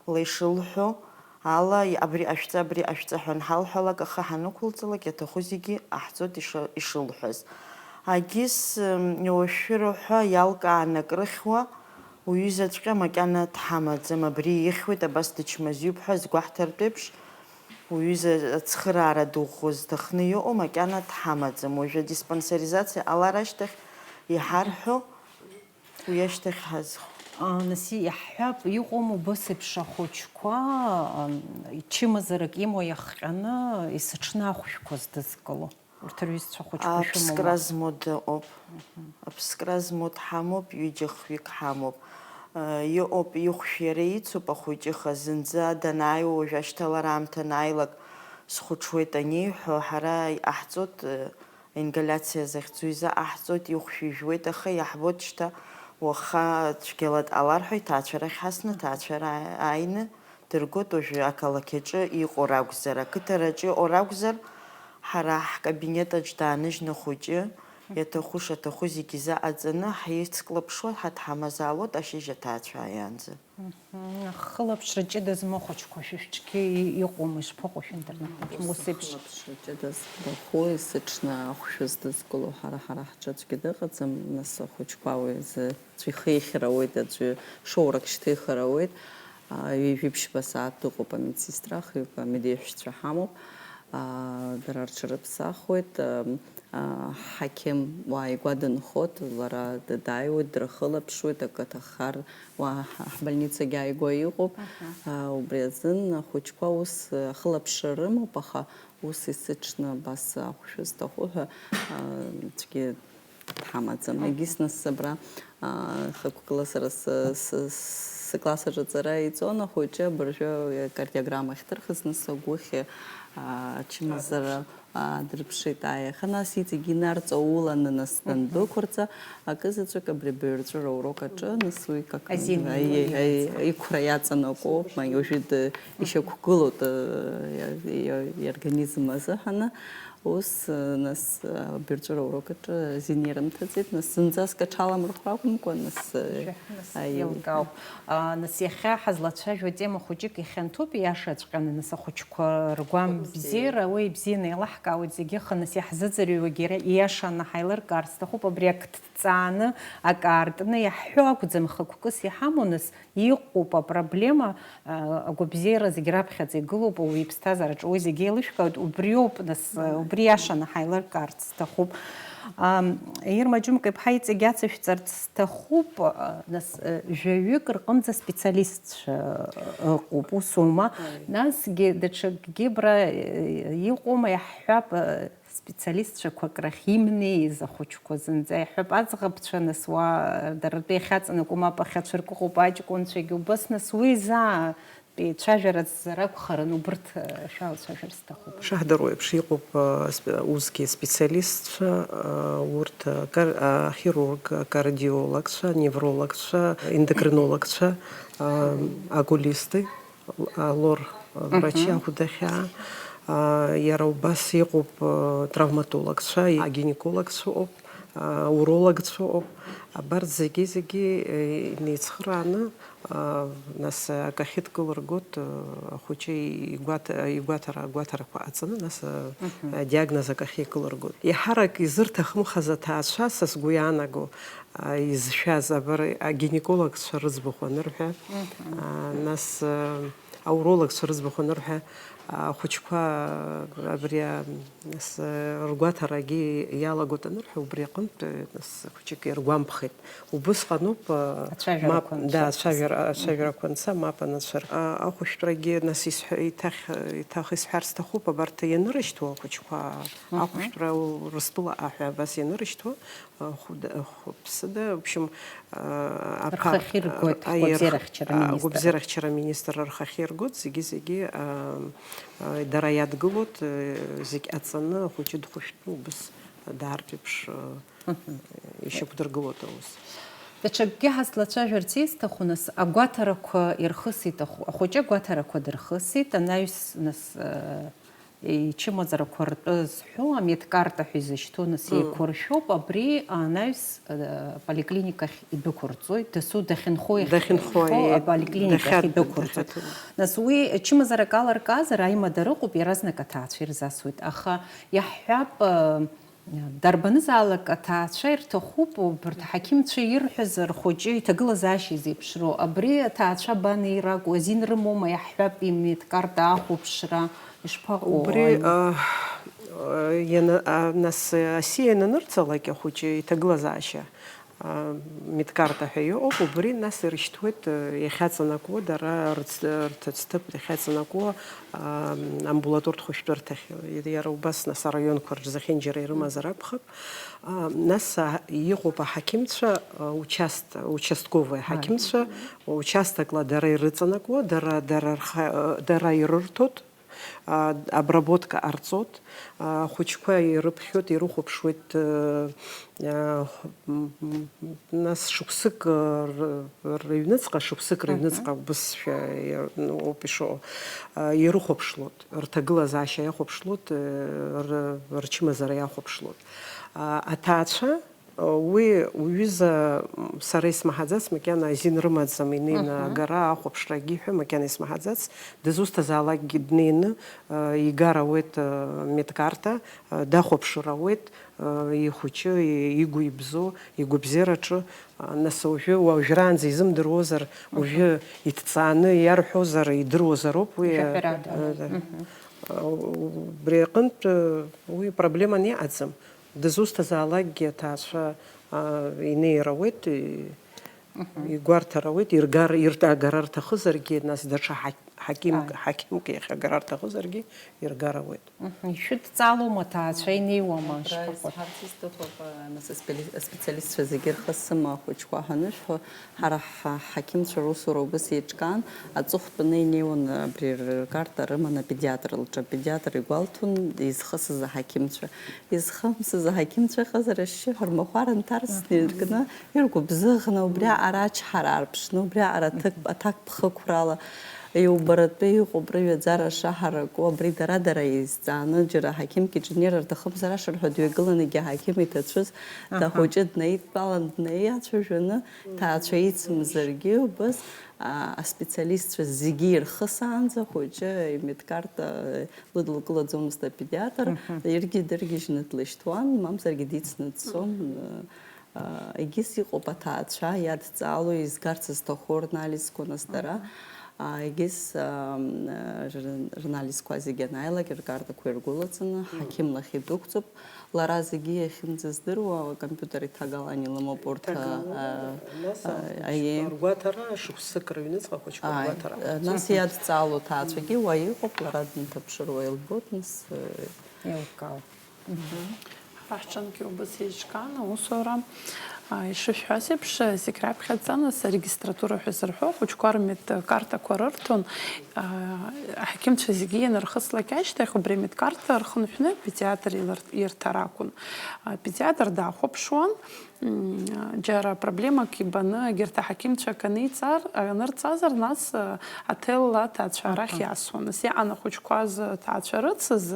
ла ишылҳәо ала, абри ҟашәҵа, абри ҟашәҵа ҳәа анҳалҳәалак, ахы ҳанықәылҵалак, иаҭаху зегьы ҟаҳҵоит иша-, ишылҳәаз. Агьыс, м, уажәшәыра ҳәа иалкааны акрыхьуа, уҩызаҵәҟьа макьана дҳамаӡам, абри ихьуеит, абас дычмазаҩуп ҳәа згәаҳҭартә еиԥш, уҩыза ацхыраара ду ӷәӷәа зҭахны иҟоу макьана дҳамаӡам. Уажәы адиспансеризациа ҟалар ашьҭахь иҳарҳәо, уи ашьҭахь ҳазхәа. А, нас иаҳҳәап, иҟоума убас еиԥш ахәыҷқәа, ам, чымазарак имоу иахҟьаны есыҽны ахәшәқәа здызкыло? Урҭ рҩызцәа хәыҷқәа шәымоума? Аԥскра змоу дыҟоуп. Аԥскра змоу дҳамоуп, ҩыџьа-хҩык ҳамоуп. Э, иҟоуп, ихәшә иара ицуп ахәыҷы, аха зынӡа данааиуа, уажә ашьҭалара аамҭа анааилак схәыҽуеит аниҳәо, ҳара иҟаҳҵоит, э, ингалиациа захьӡу изы ҟаҳҵоит, ихәшә ижәуеит, аха иаҳбоит шьҭа Уаха цәгьала дҟалар ҳәа иҭаацәа рахь ҳасны, аҭаацәа ра-, ааины дыргоит, уажәы ақалақь аҿы иҟоу ракәзар, ақыҭараҿы иҟоу ракәзар, ҳара ҳкабинет аҿы дааныжьны ахәыҷы, иаҭаху шаҭаху зегьы изыҟаҵаны, ҳицклаԥшуа ҳадҳамазаалоит ашьыжь аҭаацәа ааиаанӡа. Мгм. Ахылаԥшра ҷыда змоу ахәыҷқәа шәышәҿгьы и-, иҟоума, ишԥаҟоу шәинтернет аҿы? Ус еиԥш. Ахылаԥшра ҷыда збахуи, сыҽны ахәшәы здызкыло ҳара, ҳара ҳҿы аӡәгьы дыҟаӡам, нас ахәыҷқәа уи азы аӡәы ихихьыр ауеит, аӡәы шоурак шьҭихыр ауеит. А, ҩажәи ԥшьба сааҭ дыҟоуп амедсестрах, ҩба амедеиҳәшьцәа ҳамоуп. А, дара рҽырыԥсахуеит. А, а, ҳақьым уааигәа дынхоит, лара д-, дааиуеит, дрыхылаԥшуеит, акы аҭаххар, уа ҳ-, ҳбольницагьы ааигәа иҟоуп. Аҳа. А, убри азын ахәыҷқәа ус, а, ахылаԥшра рымоуп, аха ус исыҽны абас ахәшәы зҭаху ҳәа, а, аӡәгьы дҳамаӡам. Мгм. Егьыс нас абра, а, хықәкыла сара сы-, сы-, сыкласс аҿы аҵара иҵон, ахәыҷы абыржәы акардиограмма ахьҭырхыз, нас агәыхь, а, ачымазара, а, дрыԥшит, аиаха, нас иҵегьы инарҵауланы, нас, мгм, дандәықәырҵа, акы заҵәык абри абаҩрҵәыра аурок аҿы, нас уи как Азин аи-, аи-, ианиҵаз. Иқәра иаҵанакуоуп, ма уажәы д-, ишьақәгылоуп, э, иа-, иа-, иорганизм азыҳәаны. Ус, нас, абаҩрҵәыра аурок аҿы азин ирымҭаӡеит, нас зынӡаск аҽаламырхәра акәымкәа, нас, Шәа, нас аи-, еилкаауп. А, нас иахьа ҳазлацәажәо атема хәыҷык ихьанҭоуп, ииашаҵәҟьаны, нас ахәыҷқәа ргәам Ргәабзиара. Бзиара, уи ибзианы еилаҳкаауеит зегьы, аха нас иаҳзыӡырҩуагьы иара ииашаны ҳаилыркаар сҭахуп, абри акы ҭҵааны, акы аартны иаҳҳәо акәӡам, хықәкыс иҳамоу, нас Иҟоуп апроблема, а, агәабзиара зегь раԥхьаӡа игылоуп, ауаҩы иԥсҭазаараҿы уи зегь еилышәкаауеит, убриоуп, нас, убри иашаны ҳаилыркаарц сҭахуп. Ам, Ирма Џьумка-иԥҳа иҵегь ацышәҵарц сҭахуп, а, нас, а, жәаҩык рҟынӡа специалистцәа, а, ыҟоуп, усоума? Ааи. Насгьы даҽакгьы абра, а, иҟоума, иаҳҳәап, а, Специалистцәақәак рахь имнеиз ахәыҷқәа зынӡа иаҳҳәап, аӡӷабцәа, нас уа дара ртәы иахьаҵанакуа мап ахьацәыркыҟоуп аҷкәынцәагьы, убас нас уи заа еицәажәаразар акәхарын, убырҭ, э, шәалацәажәар сҭахуп. Шаҳдыруа еиԥш иҟоуп, э, сп-, усгьы специалистцәа, э, урҭ, э, кар-, э, ахирург, акардиологцәа, аневрологцәа, ендокринологцәа, э, окулисты. Лор врачи Мгм. Ахәдахьаа, а, иара убас иҟоуп, а, травматологцәа, агинекологцәа ыҟоуп, а, урологцәа ыҟоуп. Абарҭ зегьы-зегьы, э, инеицхырааны, а, нас акы ахьыдкылыргоит, а, ахәыҷы игәаҭ-, игәаҭара, агәаҭарақәа ҟаҵаны, нас, а, Мгм. Диагноз акы ахьикылыргоит. Еиҳарак изырҭахымхаз аҭаацәа, са сгәы иаанаго, а, изшәаз, абар, агинекологцәа рыӡбахә анырҳәа, Мгм. а, нас, а, аурологцәа рыӡбахә анырҳәа, ахәыҷқәа, а, абри, а, нас, а, ргәаҭарагьы иалагоит анырҳәа, убри аҟынтә, а, нас, хәыҷык иргәамԥхеит. Убысҟаноуп, а, Ацәажәарақәа мап, анцәа. Да, ацәажәара, ацәажәарақәа анца, мап анацәыр-, а, ахәышәтәрагьы, нас, исҳәа-, иҭахь-, иҭах-, исҳәар сҭахуп, абарҭ ианырышьҭуа ахәыҷқәа, Мгм. Ахәышәтәра Урыстәыла аҳәа абас ианырышьҭуа, Хәда-, хәыԥсыда, в общем, а, аԥа-, Рхахьы иргоит, аи, рх-, агәабзиарахьчара а, министр. Агәабзиарахьчара министр рхахьы иргоит, зегьы-зегьы, а, а, дара иадгылоит, э, зегь ҟаҵаны, ахәыҷы дхәышәтәны убыс даартә еиԥш, э, Мгм. Ишьақәдыргылоит аус. Даҽакгьы ҳазлацәажәарц исҭаху, нас, агәаҭарақәа ирхысит ахә-, ахәыҷы агәаҭарақәа дырхысит, анаҩс, нас, э, ичымазарақәа ртәы зҳәо, амедкарта ҳәа изышьҭоу, нас, Мм. Еиқәыршәоуп, абри анаҩс, э, поликлиникахь идәықәырҵоит, дасу дахьынхо иахь-, Дахьынхо, иахьынхо, е, аполиклиникахь дахьад-, идәықәырҵоит. Дахьад-, Нас уи чымазарак аларкаазар, аимадара ыҟоуп, иаразнак аҭаацәа ирзасуеит, аха иаҳҳәап, э, дарбанызаалак аҭаацәа ирҭахуп, убарҭ аҳақьымцәа ирҳәаз рхәыҷы иҭагылазаашьа изеиԥшроу. Абри аҭаацәа абанеира акәу, азин рымоума, иаҳҳәап, имедкарта ахәаԥшра, ишԥаҟоу? Убри, аим- а, а, иана-, а, нас, а, асиа иананырҵалак ахәыҷы иҭагылазаашьа, а, медкарта ҳәа иҟоуп, убри нас ирышьҭуеит, а, иахьаҵанакуа, дара рыц-, рҭыӡҭыԥ иахьаҵанакуа, а, амбулатортә хәышәтәырҭахь. Иара убас нас араионқәа рҿы зехьынџьара ирымазар акәхап. А, нас, а, иҟоуп аҳақьымцәа, а, участ-, участковый Ааи. Аҳақьымцәа, участокла дара ирыҵанакуа, дара, дара рха-, дара ирырҭоит, а, обработка ҟарҵоит, а, ахәыҷқәа ирыԥхьоит, ирыхәаԥшуеит, э, э, м, м, нас шықәсык, э, р-, рыҩныҵҟа, шықәсык рыҩныҵҟа убысшәа ир-, ну, ауп ишыҟоу, а, ирыхәаԥшлоит, рҭагылазаашьа иахәаԥшлоит, э, р-, рчымазара иахәаԥшлоит. А, аҭаацәа, уи уҩыза, м, сара исмаҳаӡац, макьана азин рымаӡам, инеины Мгм. агара, ахәаԥшрагьы ҳәа, макьана исмаҳаӡац, дызусҭазаалакгьы днеины, э, игар ауеит, э, медкарта, э, дахәаԥшыр ауеит, э, ихәыҷы, и-, игәы ибзоу, игәабзиараҿы, э, нас уажәы, уажәраанӡа изымдыруазар, Мгм. уажәы иҭҵааны иарҳәозар, идыруазароуп уи, э, Жәаҳәарада. э, Мгм. э, убри аҟынтә, э, уи проблеманы иҟаӡам. Дызусҭазаалакгьы аҭаацәа, а, инеир ауеит, и-, Мгм. игәарҭар ауеит, иргар, ирт-, агара рҭахызаргьы, нас даҽа ҳақ-, ҳақьымк, Ааи. ҳақьымк иахь агара рҭахызаргьы, иргар ауеит. Мгм. Ишәыдҵалома, аҭаацәа инеиуама, Убра ишԥаҟоу? Исҳәарц исҭахуп, а, нас аспециали-, аспециалистцәа зегьы рхы сыма ахәыҷқәа ҳанышәҳәо, ҳара ҳа-, ҳақьымцәа русура убыс еиҿкаан, аҵыхәтәаны инеиуан абри ркарта рыманы апедиатр лҿы. Апедиатр игәалҭон изхысыз аҳақьымцәа. Изхымсыз аҳақьымцәа ыҟазар ашьшьыҳәа рмахәар нҭарсны Аҳа. иркны, иргәыбзыӷны, убри аҟара ачҳара аарԥшны, убри аҟара аҭак, Мгм. аҭакԥхықәрала иубаратәы иҟоуп рыҩаӡара шаҳараку, абри дара-дара еизҵааны, џьара аҳақьымгьы иҿы днеир рҭахымзар, ашырҳәа дҩагыланы егьи аҳақьым иҭацәыз, Аҳа. дахәыҷы днаидтәалан, днаиацәажәаны, ҭаацәа ицымзаргьы убыс, а, аспециалистцәа зегьы ирхысаанӡа ахәыҷы имедкарта лыдылкылаӡомызт апедиатр, Мгм. иаргьы дыргьежьны длышьҭуан, мамзаргьы дицны дцон. Мгм. А, егьыс иҟоуп аҭаацәа иадҵаало, изгарц зҭаху рнализқәа нас дара. Мгм. А, егьыс, а, м, р-, рнализқәа зегьы анааилак, ркартақәа иргәылаҵаны, Мгм. ҳақьым лахь идәықәҵоуп. Лара зегьы иахьынӡаздыруа, акомпиутер иҭагалан илымоуп урҭ, Иҭагалан, а, нас а, ахәыҷқәа аиеи. ргәаҭара, шықәсык рыҩныҵҟа ахәыҷқәа Ааи, ргәаҭара. Нас Мгм. иадҵаало ҭаацәагьы уа иҟоуп, лара дынҭаԥшыр уа илбоит, нас, э, Еилкаауп. Ҳара ҳҿынгьы убыс еиҿкаан аусура. А, ишышәҳәаз еиԥш, зегь раԥхьаӡа нас арегистратура ҳәа зырҳәо ахәыҷқәа рмедкартақәа рырҭон. А, аҳақьымцәа зегьы ианырхыслак ашьҭахь, убри амедкарта рхынҳәны апедиатр илар-, ирҭар акәын. Апедиатр дахәаԥшуан, м, џьара проблемак ибаны, егьырҭ аҳақьымцәа аниҵар, анырҵазар, нас, а, аҭелла аҭаацәа арахь Аҳа. иасуан. Нас иаан ахәыҷқәа зы ҭаацәа рыцыз,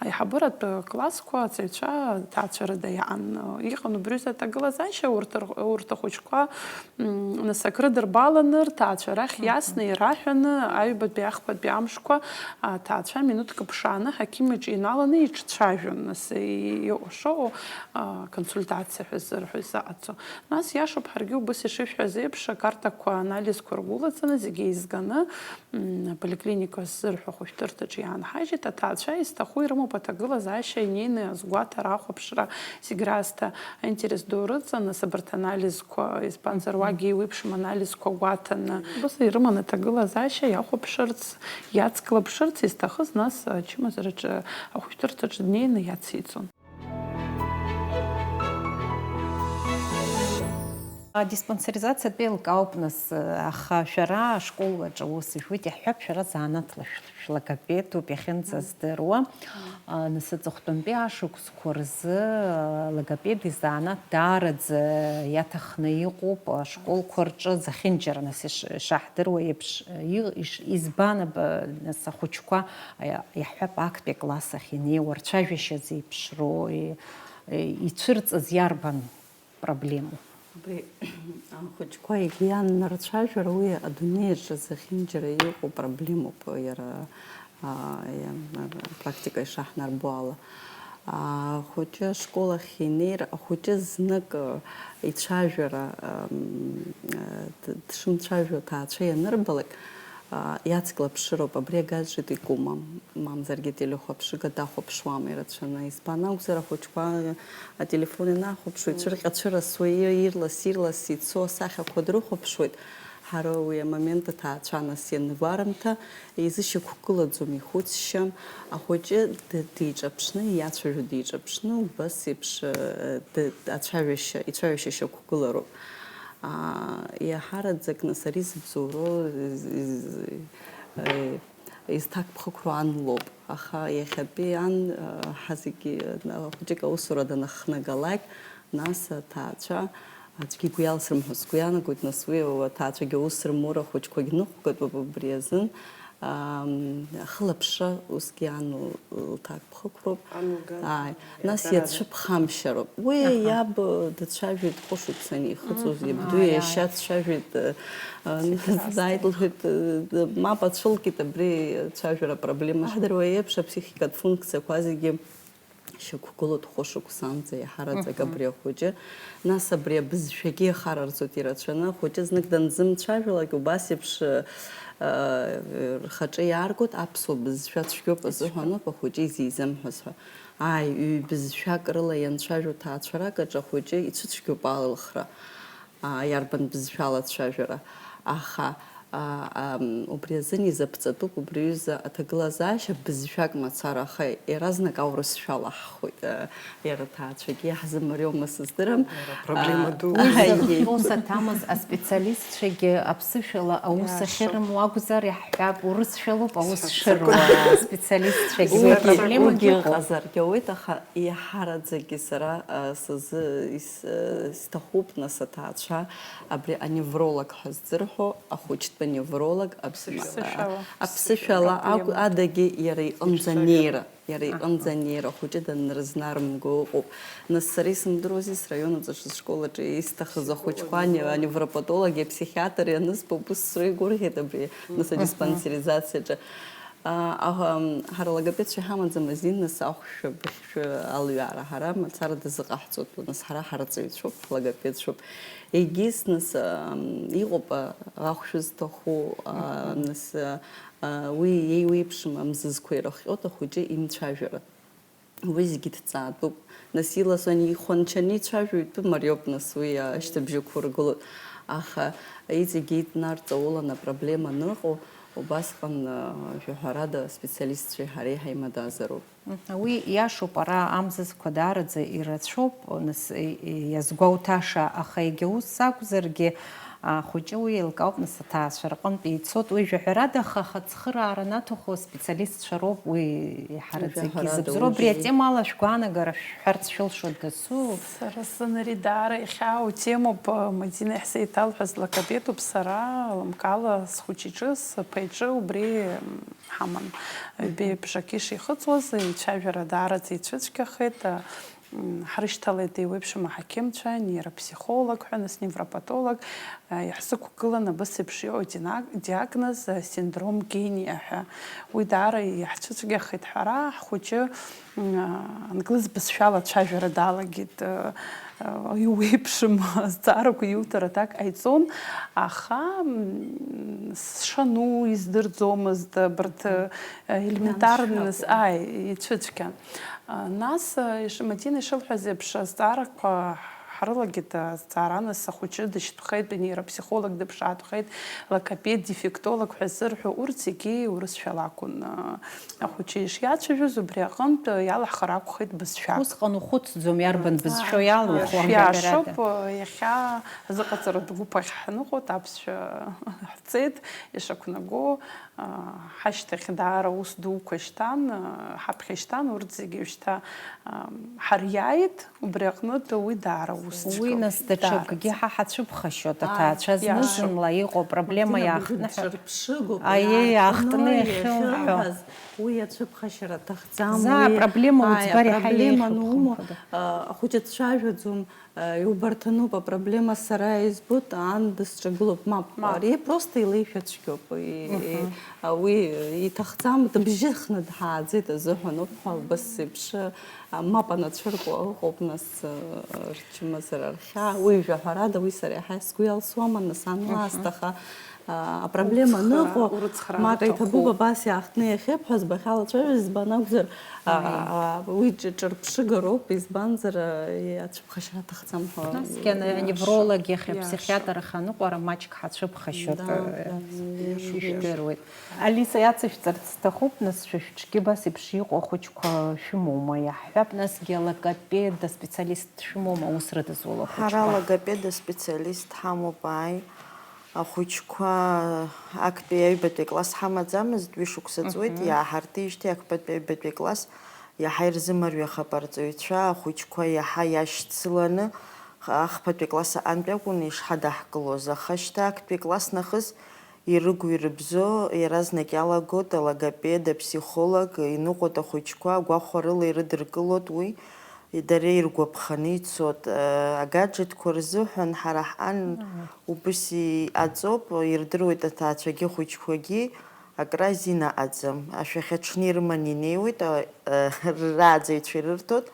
аиҳабыратә классқәа аҵаҩцәа ҭаацәа рыда иаан. Иҟан убри азы аҭагылазаашьа, урҭ р-, урҭ ахәыҷқәа, м, нас акрыдырбаланы, рҭаацәа рахь Мгм. иасны, ираҳәаны, аҩбатәи ахԥатәи амшқәа аҭаацәа минуҭк ԥшааны аҳақьым иҿы иналаны иҿцәажәон, нас и-, иҟоу шыҟоу, а, консультациа ҳәа зырҳәо изаҟаҵо. Нас иашоуп, ҳаргьы убыс ишышәҳәаз еиԥш, акартақәа, анализқәа ргәылаҵаны, зегьы еизганы, м, аполиклиника ззырҳәо ахәышәтәырҭаҿы иаанҳажьит. Аҭаацәа изҭаху ирымоуп аҭагылазаашьа, инеины азгәаҭара, ахәаԥшра, зегь раасҭа аинтерес ду рыҵан, нас абарҭ анализқәа, избанзар, Мгм. уагьы еиуеиԥшым анализқәа гәаҭаны. Убас ирыман аҭагылазаашьа иахәаԥшырц, иацклаԥшырц изҭахыз, нас ачымазараҿы, ахәышәтәырҭаҿы днеины иациҵон. Адиспансеризациатә еилкаауп, нас, аха шәара ашкол аҿы аус жәуеит, иаҳҳәап, шәара занааҭла шә-, шәлогопедуп иахьынӡаздыруа. А, нас аҵыхәтәантәи ашықәсқәа рзы, а, логопед изанааҭ даараӡа иаҭахны иҟоуп ашколқәа рҿы зехьынџьара, нас иш-, ишаҳдыруа еиԥш, и-, иш-, избан аб-, нас ахәыҷқәа, а, иаҳҳәап, актәи акласс ахь инеиуа, рцәажәашьа зеиԥшроу, и-, ицәырҵыз иарбан проблемоу? Абри ахәыҷқәа егьи ианнарцәажәар, уи адунеи аҿы зехьынџьара иҟоу проблемоуп, иара, а, иа-, апрактика ишаҳнарбо ала. Ахәыҷы ашкол ахь инеир, ахәыҷы знык, а, ицәажәара, ам, а, д-, дшымцәажәо аҭаацәа ианырбалак, а, иацклаԥшыроуп, абри агаҿеит икума, мамзаргьы телехәаԥшыга дахәаԥшуама ирацәаны. Избан акәзар, ахәыҷқәа ателефон ианахәаԥшуа, ицәырҟьацәырасуа, ир-, ирлас-ирлас ицо асахьақәа дрыхәаԥшуеит. Ҳара уи амомент аҭаацәа нас иангәарымҭа, изышьақәгылаӡом ихәыцшьа. Ахәыҷы д-, диҿаԥшны, иацәажәо диҿаԥшны, убас еиԥш, э, д-, ацәажәашьа, ицәажәашьа шьақәгылароуп. Аа, иаҳараӡак нас ари зыбзоуроу, з-, з-, э, изҭакԥхықәроу ан лоуп. Аха иахьатәи ан, ҳа зегьы, хәыҷык аусура данахнагалак, нас аҭаацәа, аӡәгьы игәы иалсрым ҳәа сгәы иаанагоит, нас уи аҭаацәагьы аус рымур, ахәыҷқәагь ныҟәгатәуп убри азын. Ам, ахылаԥшра усгьы ан лҭакԥхықәроуп. Ан лган. Ааи. Нас иацәыԥхамшьароуп. Уи иаб дцәажәеит хәышықәса анихыҵуаз, иабду иашьа дцәажәеит, э, э, дааит лҳәеит, э, мап ацәылкит, абри ацәажәара апроблема. Иаҳдыруа еиԥш, аԥсихикатә функциақәа зегьы шьақәгылоуп хәышықәсанӡа иаҳараӡак абри ахәыҷы. Нас абри абызшәагьы иахарарҵоит ирацәаны, ахәыҷы знык данзымцәажәалак, убас еиԥш, э, э, рхаҿы иааргоит, аԥсуа бызшәа цәгьоуп азыҳәаноуп ахәыҷы изизымҳәаз ҳәа. Ааи, ҩ-бызшәак рыла ианцәажәо ҭаацәарак аҿы ахәыҷы ицәыцәгьоуп алылхра, аа, иарбан бызшәала ацәажәара. Аха, аа, ам, убри азын изаԥҵатәуп убри аҩыза аҭагылазаашьа, бызшәак мацара, аха иаразнак аурысшәа алаҳхуеит, аа, иара аҭаацәагьы иаҳзымариоума сыздырам. Иара проблема ду. Уи зыхҟьо саҭамыз аспециалистцәагьы аԥсышәала аус ахьырымоу акәзар, иаҳҳәап, урысшәалоуп аус шыруа аспециалистцәагьы. Уи апроблемагьы ыҟоуп. Уигьы ыҟазаргьы ауеит, аха иаҳараӡакгьы сара, а, сызы-, ис-, а, сҭахуп, нас, аҭаацәа абри аневролог ҳәа ззырҳәо, ахәыҷтәы невролог, ап-, аԥсышәала. Аԥсышәала акә-, адагьы иара иҟынӡа анеира. Иара иҟынӡа анеира ахәыҷы данрызнарымго ыҟоуп. Нас сара исымдыруази, сраион аҿы сшкол аҿы исҭахыз ахәыҷқәа ане-, аневропатологи аԥсихиатри анызбо, убыс среигәырӷьеит абри, нас, адиспансеризациаҿы. А, аха, м, ҳара логопедцәа иҳамаӡам азин, нас ахәшәы, быхьшәы алҩаара ҳара мацара дазыҟаҳҵоит, нас ҳара ҳарҵаҩцәоуп, ҳлогопедцәоуп. Егьыс, нас, ам, иҟоуп, а, ахәшәы зҭаху, а, нас, а, уи иеиуеиԥшым амзызқәа ирыхҟьоит ахәыҷы имцәажәара. Уи зегьы ҭҵаатәуп. Нас иласу ани ихәанчаны ицәажәо итәы мариоуп, нас уи ашьҭыбжь ықәыргылоит. Аха иҵегьы итәнарҵаулан апроблема аныҟоу, убасҟан, а, жәаҳәарада, аспециалистцәеи ҳареи ҳаимадазароуп. Мгм. Уи иашоуп, ара амзызқәа даараӡа ирацәоуп, нас, и-, и-, иазгәауҭаша, аха егьа ус акәзаргьы, ахәыҷы уи еилкаауп, нас аҭаацәа рҟынтә ицоит. Уи жәаҳәарада, аха ахаҵхыраара анаҭаху аспециалистцәа роуп уи иаҳараӡакгьы изыбзоуроу. Убри атемала шәгәаанагара шәҳәарц шәылшоит дасу? Сара сзын ари даара ихьаау темоуп, Мадина иаҳзеиҭалҳәаз лакапетуп, сара лымкаала схәыҷ иҿы, сԥа иҿы убри, м, ҳаман. Ҩбеи ԥшак ишихыҵуаз, ицәажәара даараӡа ицәыцәгьахеит, м, ҳрышьҭалеит еиуеиԥшым аҳақьымцәа, нейропсихолог ҳәа, нас невропатолог, а, иаҳзықәгылан абас еиԥш иҟоу динаг-, диагноз, а, синдром Гениа ҳәа. Уи даара иаҳцәыцәгьахеит ҳәара, ҳхәыҷы, м, а, англыз бызшәала ацәажәара далагеит, а, а, иуеиԥшым азҵаарақәа иуҭар аҭак ҟаиҵон, аха, м, сшану издырӡомызт, абарҭ, а, элементарныс, ааи, ицәыцәгьан. А, нас, а, иш-, Мадина ишылҳәаз еиԥш, азҵаарақәа ҳрылагеит, азҵаара, нас ахәыҷы дышьҭ-, Дыԥхеит, нейропсихолог дыԥшаатәхеит, логопед, дефектолог ҳәа ззырҳәо, урҭ зегьы урысшәала акәын, а, ахәыҷы ишиацәажәоз, убри аҟынтә иалаҳхыр акәхеит бызшәак. Усҟан ухәыцӡом, иарбан бызшәоу иалухуа. Иашоуп, иахьа азыҟаҵаратә гәыԥ ахь ҳныҟәоит, аԥсшәа ҳҵеит, ишақәнаго, а, ҳашьҭахь даара ус дуқәа шьҭан, а, ҳаԥхьа шьҭан, урҭ зегьы шьҭа, а, ҳариааит. Убри аҟнытә уи даара ус цәгьоуп. Уи, нас, даҽакгьы ҳа ҳацәыԥхашьоит, аҭаацәа зны-зынла иҟоу апроблема иаахтны ҳәа. Аиеи, иаахтны иахьымҳәо. Уи ацәыԥхашьара аҭахӡам. Заа апроблема уӡбар иаҳа еиӷьуп, хымԥада. Ахәыҷы дцәажәаӡом, иубарҭануп апроблема, сара избоит, ан дысҿагылоуп, мап, ари просто илеишәа цәгьоуп, уи иҭахӡам, дыбжьыхны дҳааӡеит азыҳәаноуп ҳәа, убас еиԥш. А, мап анацәырку ыҟоуп, нас, а, рчымазара рхьаа. Уи жәаҳәарада, уи сара иаҳа сгәы иалсуама, нас, ан лаасҭа, аха, а, апроблема аныҟоу, мап иҭабуп, абас иаахтны иахьыбҳәаз, бахьалацәажәаз, избан акәзар, а, а, уи ҿ-, ҿырԥшыгароуп, избанзар, а, ацәыԥхашьара аҭахӡам ҳәа. Насгьы ана-, аневролог иахь, аԥсихиатр ахь аныҟәара маҷк ҳацәыԥхашьоит, да, э, да, ижәдыруеит. Алиса, иацышәҵарц сҭахуп, нас, шәа шәҿгьы абас еиԥш иҟоу ахәыҷқәа шәымоума, иаҳҳәап, насгьы алогопед аспециалист шәымоума, аус рыдызуло ахәыҷқәа? Ҳара алогопед аспециалист ҳамоуп, ааи. Ахәыҷқәа актәи аҩбатәи акласс ҳамаӡамызт, ҩышықәса ҵуеит, Мгм. иааҳартижьҭеи актәи аҩбатәи акласс иаҳа ирзымарҩахап арҵаҩцәа, ахәыҷқәа иаҳа иашьцыланы, ахԥатәи акласс аҟынтәи акәын ишҳадаҳкылоз, аха шьҭа актәи акласс нахыс ирыгу-ирыбзо иаразнак иалагоит алогопед, аԥсихолог, иныҟәоит ахәыҷқәа, агәахәарыла ирыдыркылоит уи, дара иргәаԥханы ицоит. Агаџетқәа рзыҳәан ҳара ҳан убыс иҟаҵоуп, ирдыруеит аҭаацәагьы ахәыҷқәагьы, акра азин аҟаӡам. Ашәахьа аҽны ирыманы инеиуеит, а, а, рааӡаҩцәа ирырҭоит,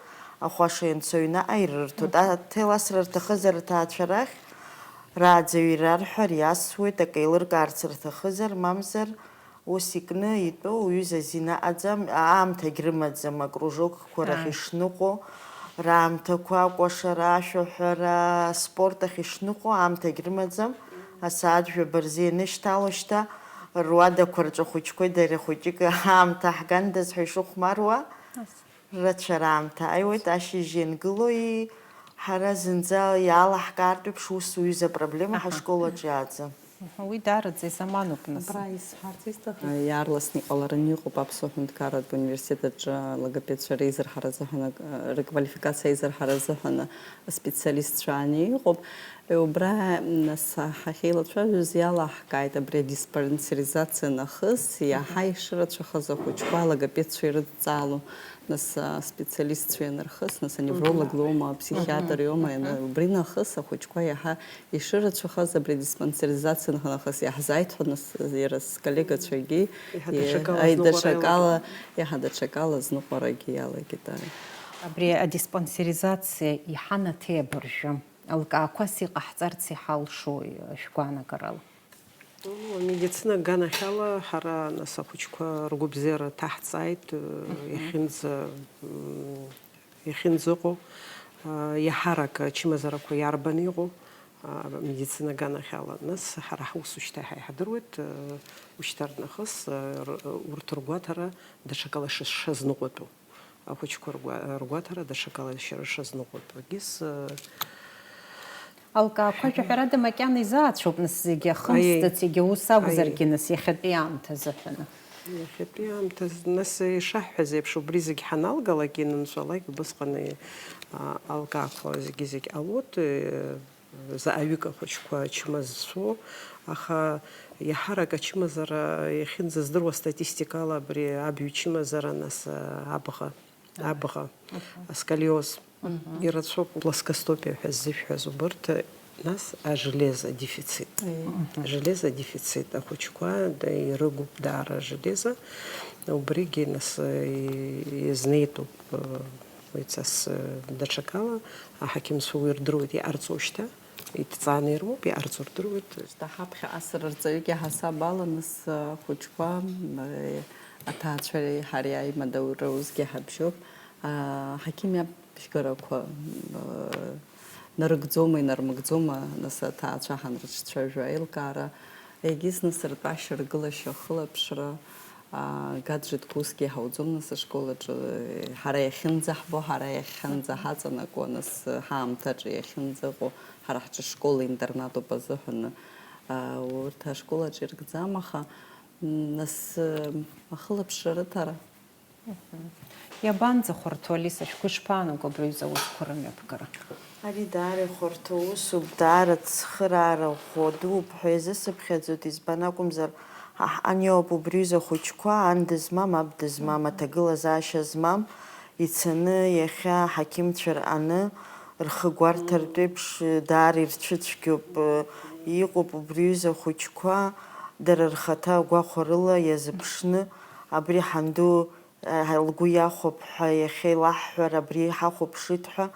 ахәаша ианцо аҩнаҟа ирырҭоит. Мгм. Аҭел асра рҭахызар аҭаацәа рахь, рааӡаҩ ирарҳәар иасуеит, акы еилыркаарц рҭахызар, мамзар ус икны итәоу уҩыза азин аҟаӡам, аамҭагь рымаӡам, акружокқәа рахь Ааи. ишныҟәо, раамҭақәа, акәашара, ашәаҳәара, аспорт ахь ишныҟәо аамҭагь рымаӡам, асааҭ жәаба рзы ианышьҭало шьҭа, руадақәа рҿы ахәыҷқәеи дареи хәыҷык аамҭа ҳгандаз ҳәа ишыхәмаруа, Ас. рацәа раамҭа ааиуеит, ашьыжь иангыло, и-, ҳара зынӡа иаалаҳкаартә еиԥш ус уҩыза апроблема Аҳа. ҳашкол аҿы иааӡам. Уи даараӡа изаманоуп, нас. Абра исҳәарц исҭахыз. Иаарласны иҟалараны иҟоуп Аԥсуа ҳәынҭқарратә университет аҿы алогопедцәа реизырҳара азыҳәан, ак-, рыквалификациа аизырҳара азыҳәан аспециалистцәа ани иҟоуп. Убра, нас, ҳахьеилацәажәоз иалаҳкааит абри адиспансеризациа нахыс, иаҳа ишырацәахаз ахәыҷқәа алогопедцәа ирыдҵаало, нас, аспециалистцәа ианырхыс, нас, аневролог Мгм. лоума, аԥсихиатр Мгм. иоума, Мгм. иана-, убри нахыс ахәыҷқәа иаҳа ишырацәахаз абри адиспансеризациа нахыс иаҳзааит ҳәа, нас, иара сколлегацәагьы, Иаҳа и-, даҽакала аи, азныҟәара даҽакала, иалагеит. иаҳа даҽакала азныҟәарагьы иалагеит, ааи. Абри адиспансеризациа иҳанаҭеи абыржәы? Алкаақәас иҟаҳҵарц иҳалшои, шәгәаанагарала? Ну, амедицина аганахьала ҳара, нас, ахәыҷқәа ргәабзиара ҭаҳҵааит, э, Мгм. иахьынӡа-, м, иахьынӡаҟоу, а, иаҳарак ачымазарақәа иарбан иҟоу, а, амедицина аганахьала. Нас ҳара ҳусушьҭа ҳәа иҳадыруеит, э, ушьҭарнахыс, э, р-, урҭ ргәаҭара даҽакала шышазныҟәатәу. Ахәыҷқәа ргәа-, ргәаҭара даҽакала шьара шазныҟәатәугьы с-, Алкаақәа жәаҳәарада макьана изаацәоуп, нас, зегьы ахымсҵац, Аиеи. егьа ус акәзаргьы, Аиеи. нас, иахьатәи аамҭа азыҳәаны. Иахьатәи аамҭа, нас, ишаҳҳәаз еиԥш, убри зегь ҳаналгалак, ианынҵәалак, убысҟан, а, алкаақәа зегьы-зегь ҟалоит, э, заҟаҩык ахәыҷқәа ачымазцәоу, аха иаҳарак ачымазара иахьынӡаздыруа статистикала абри абаҩ чымазара, нас, а, абӷа, абӷа, Мгм. асколиоз. Мгм. Ирацәоуп плоскостопие ҳәа ззышәҳәаз убырҭ, нас ажелезо дефицит. Мгм. Ажелезо дефицит ахәыҷқәа да-, ирыгуп даара ажелезо. Убригьы, нас, и-, иазнеитәуп, э, уи цас, э, даҽакала аҳақьымцәа уи рдыруеит иҟарҵо шьҭа. Иҭҵааны ирымоуп, иҟарҵо рдыруеит. Шьҭа ҳаԥхьаҟа сара рҵаҩык иаҳасаб ала, нас, ахәыҷқәа, м, аҭаацәеи ҳареи аимадара усгьы ҳабжьоуп. А, ҳақьым иабжьгарақәа, м, нарыгӡома, инармыгӡома, нас, аҭаацәа ҳанрыҿцәажәо аилкаара, егьи зны сыртәашьа, ргылашьа, ахылаԥшра, А, гаджетқәа усгьы иҳауӡом, нас, ашкол аҿы, ҳара иахьынӡаҳбо, ҳара иахьынӡаҳаҵанакуа, нас, ҳаамҭаҿы иахьынӡаҟоу, ҳара ҳҿы школ-интернатуп азыҳәаны, а, урҭ ашкол аҿы иркӡам, аха, м, нас, м, ахылаԥшра рыҭара. Мгм. Иабанӡахәарҭоу, Алиса, шәгәы ишԥаанаго абри аҩыза аусқәа рымҩаԥгара? Ари даара ихәарҭоу усуп, даара цхыраара ӷәӷәа дууп ҳәа иазысыԥхьаӡоит, избан акәымзар, ҳа ҳҟан иоуп убри аҩыза ахәыҷқәа, ан дызмам, аб дызмам, Мгм. аҭагылазаашьа змам, ицаны иахьа аҳақьымцәа рҟаны рхы гәарҭартә еиԥш даара ирцәыцәгьоуп, иҟоуп убри аҩыза ахәыҷқәа, дара рхаҭа агәахәарыла иазыԥшны, абри ҳанду Аҳ, лгәы иахәап ҳәа иахьа илаҳҳәар, абри ҳахәаԥшит ҳәа,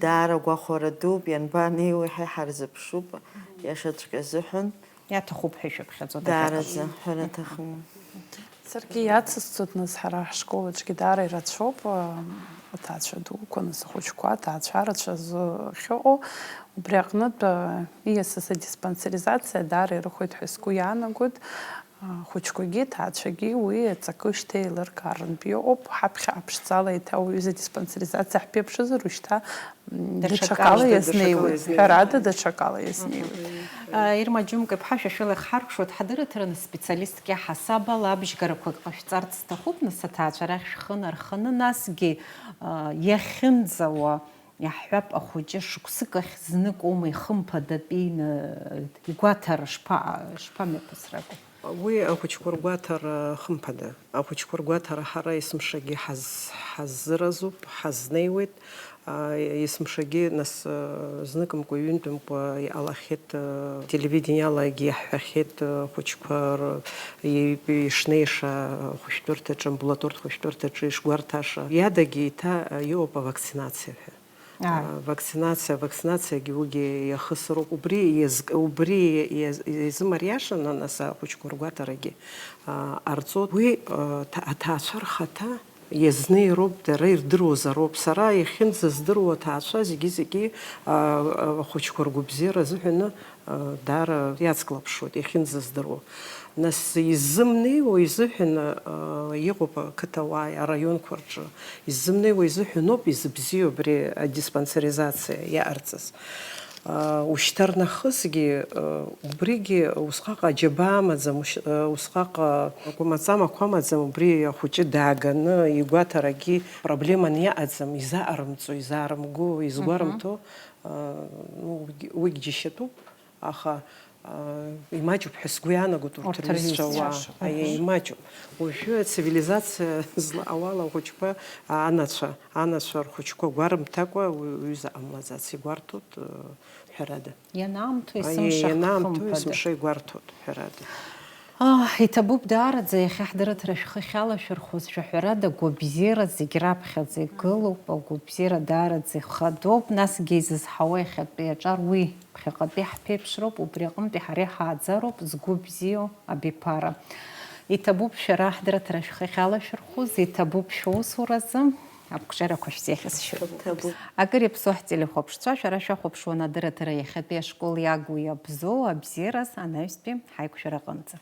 даара гәахәара дууп, ианбанеиуеи ҳәа ҳарзыԥшуп, иашаҵәҟьа азыҳәан. Иаҭахуп ҳәа ишәыԥхьаӡоит, Даараӡа, аҭак. ҳәара аҭахын. Саргьы иацысҵоит, нас, ҳара ҳшкол аҿгьы даара ирацәоуп, а, аҭаацәа дуқәа, нас, ахәыҷқәа, аҭаацәа рацәа зыхьыҟоу, убри аҟнытә, а, ииасыз адиспансеризациа даара ирыхәоит ҳәа сгәы иаанагоит. Ахәыҷқәагьы, аҭаацәагьы уи аҵакы шьҭа еилыркаарантә иҟоуп. Ҳаԥхьа аԥшӡала еиҭа уаҩыза диспансеризациа ҳԥеиԥшызар, уажәшьҭа, м, Даҽакала. даҽакала иазнеиуеит. Даҽакала иазнеиуеит. Ҳәарада, даҽакала иазнеиуеит. Мгм. Ирма Џьумка-иԥҳа, шәа шәылахь ҳаркәшоит, ҳадырраҭараны специалистк иаҳасаб ала абжьгарақәак ҟашәҵарц сҭахуп, нас аҭаацәа рахь шәхы нарханы, насгьы, а, иахьынӡауа, иаҳҳәап, ахәыҷы шықәсык ахь знык аума ихымԥадатәины игәаҭара шԥа-, шԥамҩаԥысрагу? Уи ахәыҷқәа ргәаҭара хымԥада. Ахәыҷқәа ргәаҭара ҳара есымшагьы ҳаз-, ҳаззыразуп, ҳазнеиуеит. А, есымшагьы, нас, а, зныкымкәа, ҩынтәымкәа иҟалахьеит, а, телевидениалагьы иаҳҳәахьеит, а, ахәыҷқәа р-, и-, ишнеиша ахәышәтәырҭаҿы, амбулаторт хәышәтәырҭаҿы ишгәарҭаша. Иадагьы еиҭа, а, иҟоуп авакцинациа ҳәа. Ааи. А, вакцинациа, авакцинациагьы уигьы иахысыроуп. Убри иазк-, убри иаз-, изымариашаны, нас, ахәыҷқәа ргәаҭарагьы, а, ҟарҵоит. Уи, а, ҭа-, аҭаацәа рхаҭа иазнеироуп, дара ирдыруазароуп. Сара иахьынӡаздыруа аҭаацәа зегьы-зегьы, а, а, ахәыҷқәа ргәабзиара азыҳәаны, а, даара иацклаԥшуеит, иахьынӡаздыруа. Нас иззымнеиуа изыҳәан, а, иҟоуп ақыҭауааи араионқәа рҿы. Иззымнеиуа изыҳәаноуп изыбзиоу абри адиспансеризациа иаҟарҵаз. А, ушьҭарнахысгьы, а, убригьы усҟак аџьабаа амаӡам, ушь-, а, усҟак, а, гәамаҵамақәа амаӡам, убри ахәыҷы дааганы игәаҭарагьы проблеманы иаҟаӡам, изаҟарымҵо, изаарымго, изгәарымҭо, а, ну, уигь-, уигь џьашьатәуп, аха, а, имаҷуп ҳәа сгәы иаанагоит урҭ Урҭ рҩызцәа рҩызцәа. Уаа. Аиеи, имаҷуп. Уажәы ацивилизациа злаҟоу ала ахәыҷқәа, а, анацәа, анацәа рхәыҷқәа гәарымҭакәа уи-, уҩыза ҟамлаӡац, игәарҭоит, э, ҳәарада. Ианаамҭоу Аиеи, есымша ианаамҭоу хымԥада. Есымша игәарҭоит, ҳәарада. Аҳ, иҭабуп даараӡа, иахьа ҳдырраҭара шәхы ахьалашәырхәыз, шәаҳәарада, агәабзиара зегь раԥхьаӡа игылоуп, агәабзиара даараӡа ихадоуп, насгьы изызҳауа иахьатәи аҿар уи ԥхьаҟатәи ҳԥеиԥшроуп, убри аҟынтәи ҳара иҳааӡароуп згәы бзиоу абиԥара. Иҭабуп шәара ҳдырраҭара шәхы ахьалашәырхәыз, иҭабуп шәусуразы, ақәҿиарақәа шәзеиӷьасшьоит. Иҭабуп. Акыр иаԥсоу ҳтелехәаԥшцәа, шәара шәахәаԥшуан адырраҭара иахьатәи ашкол иагу иабзоу абзиараз анаҩстәи ҳаиқәшәара аҟынӡа.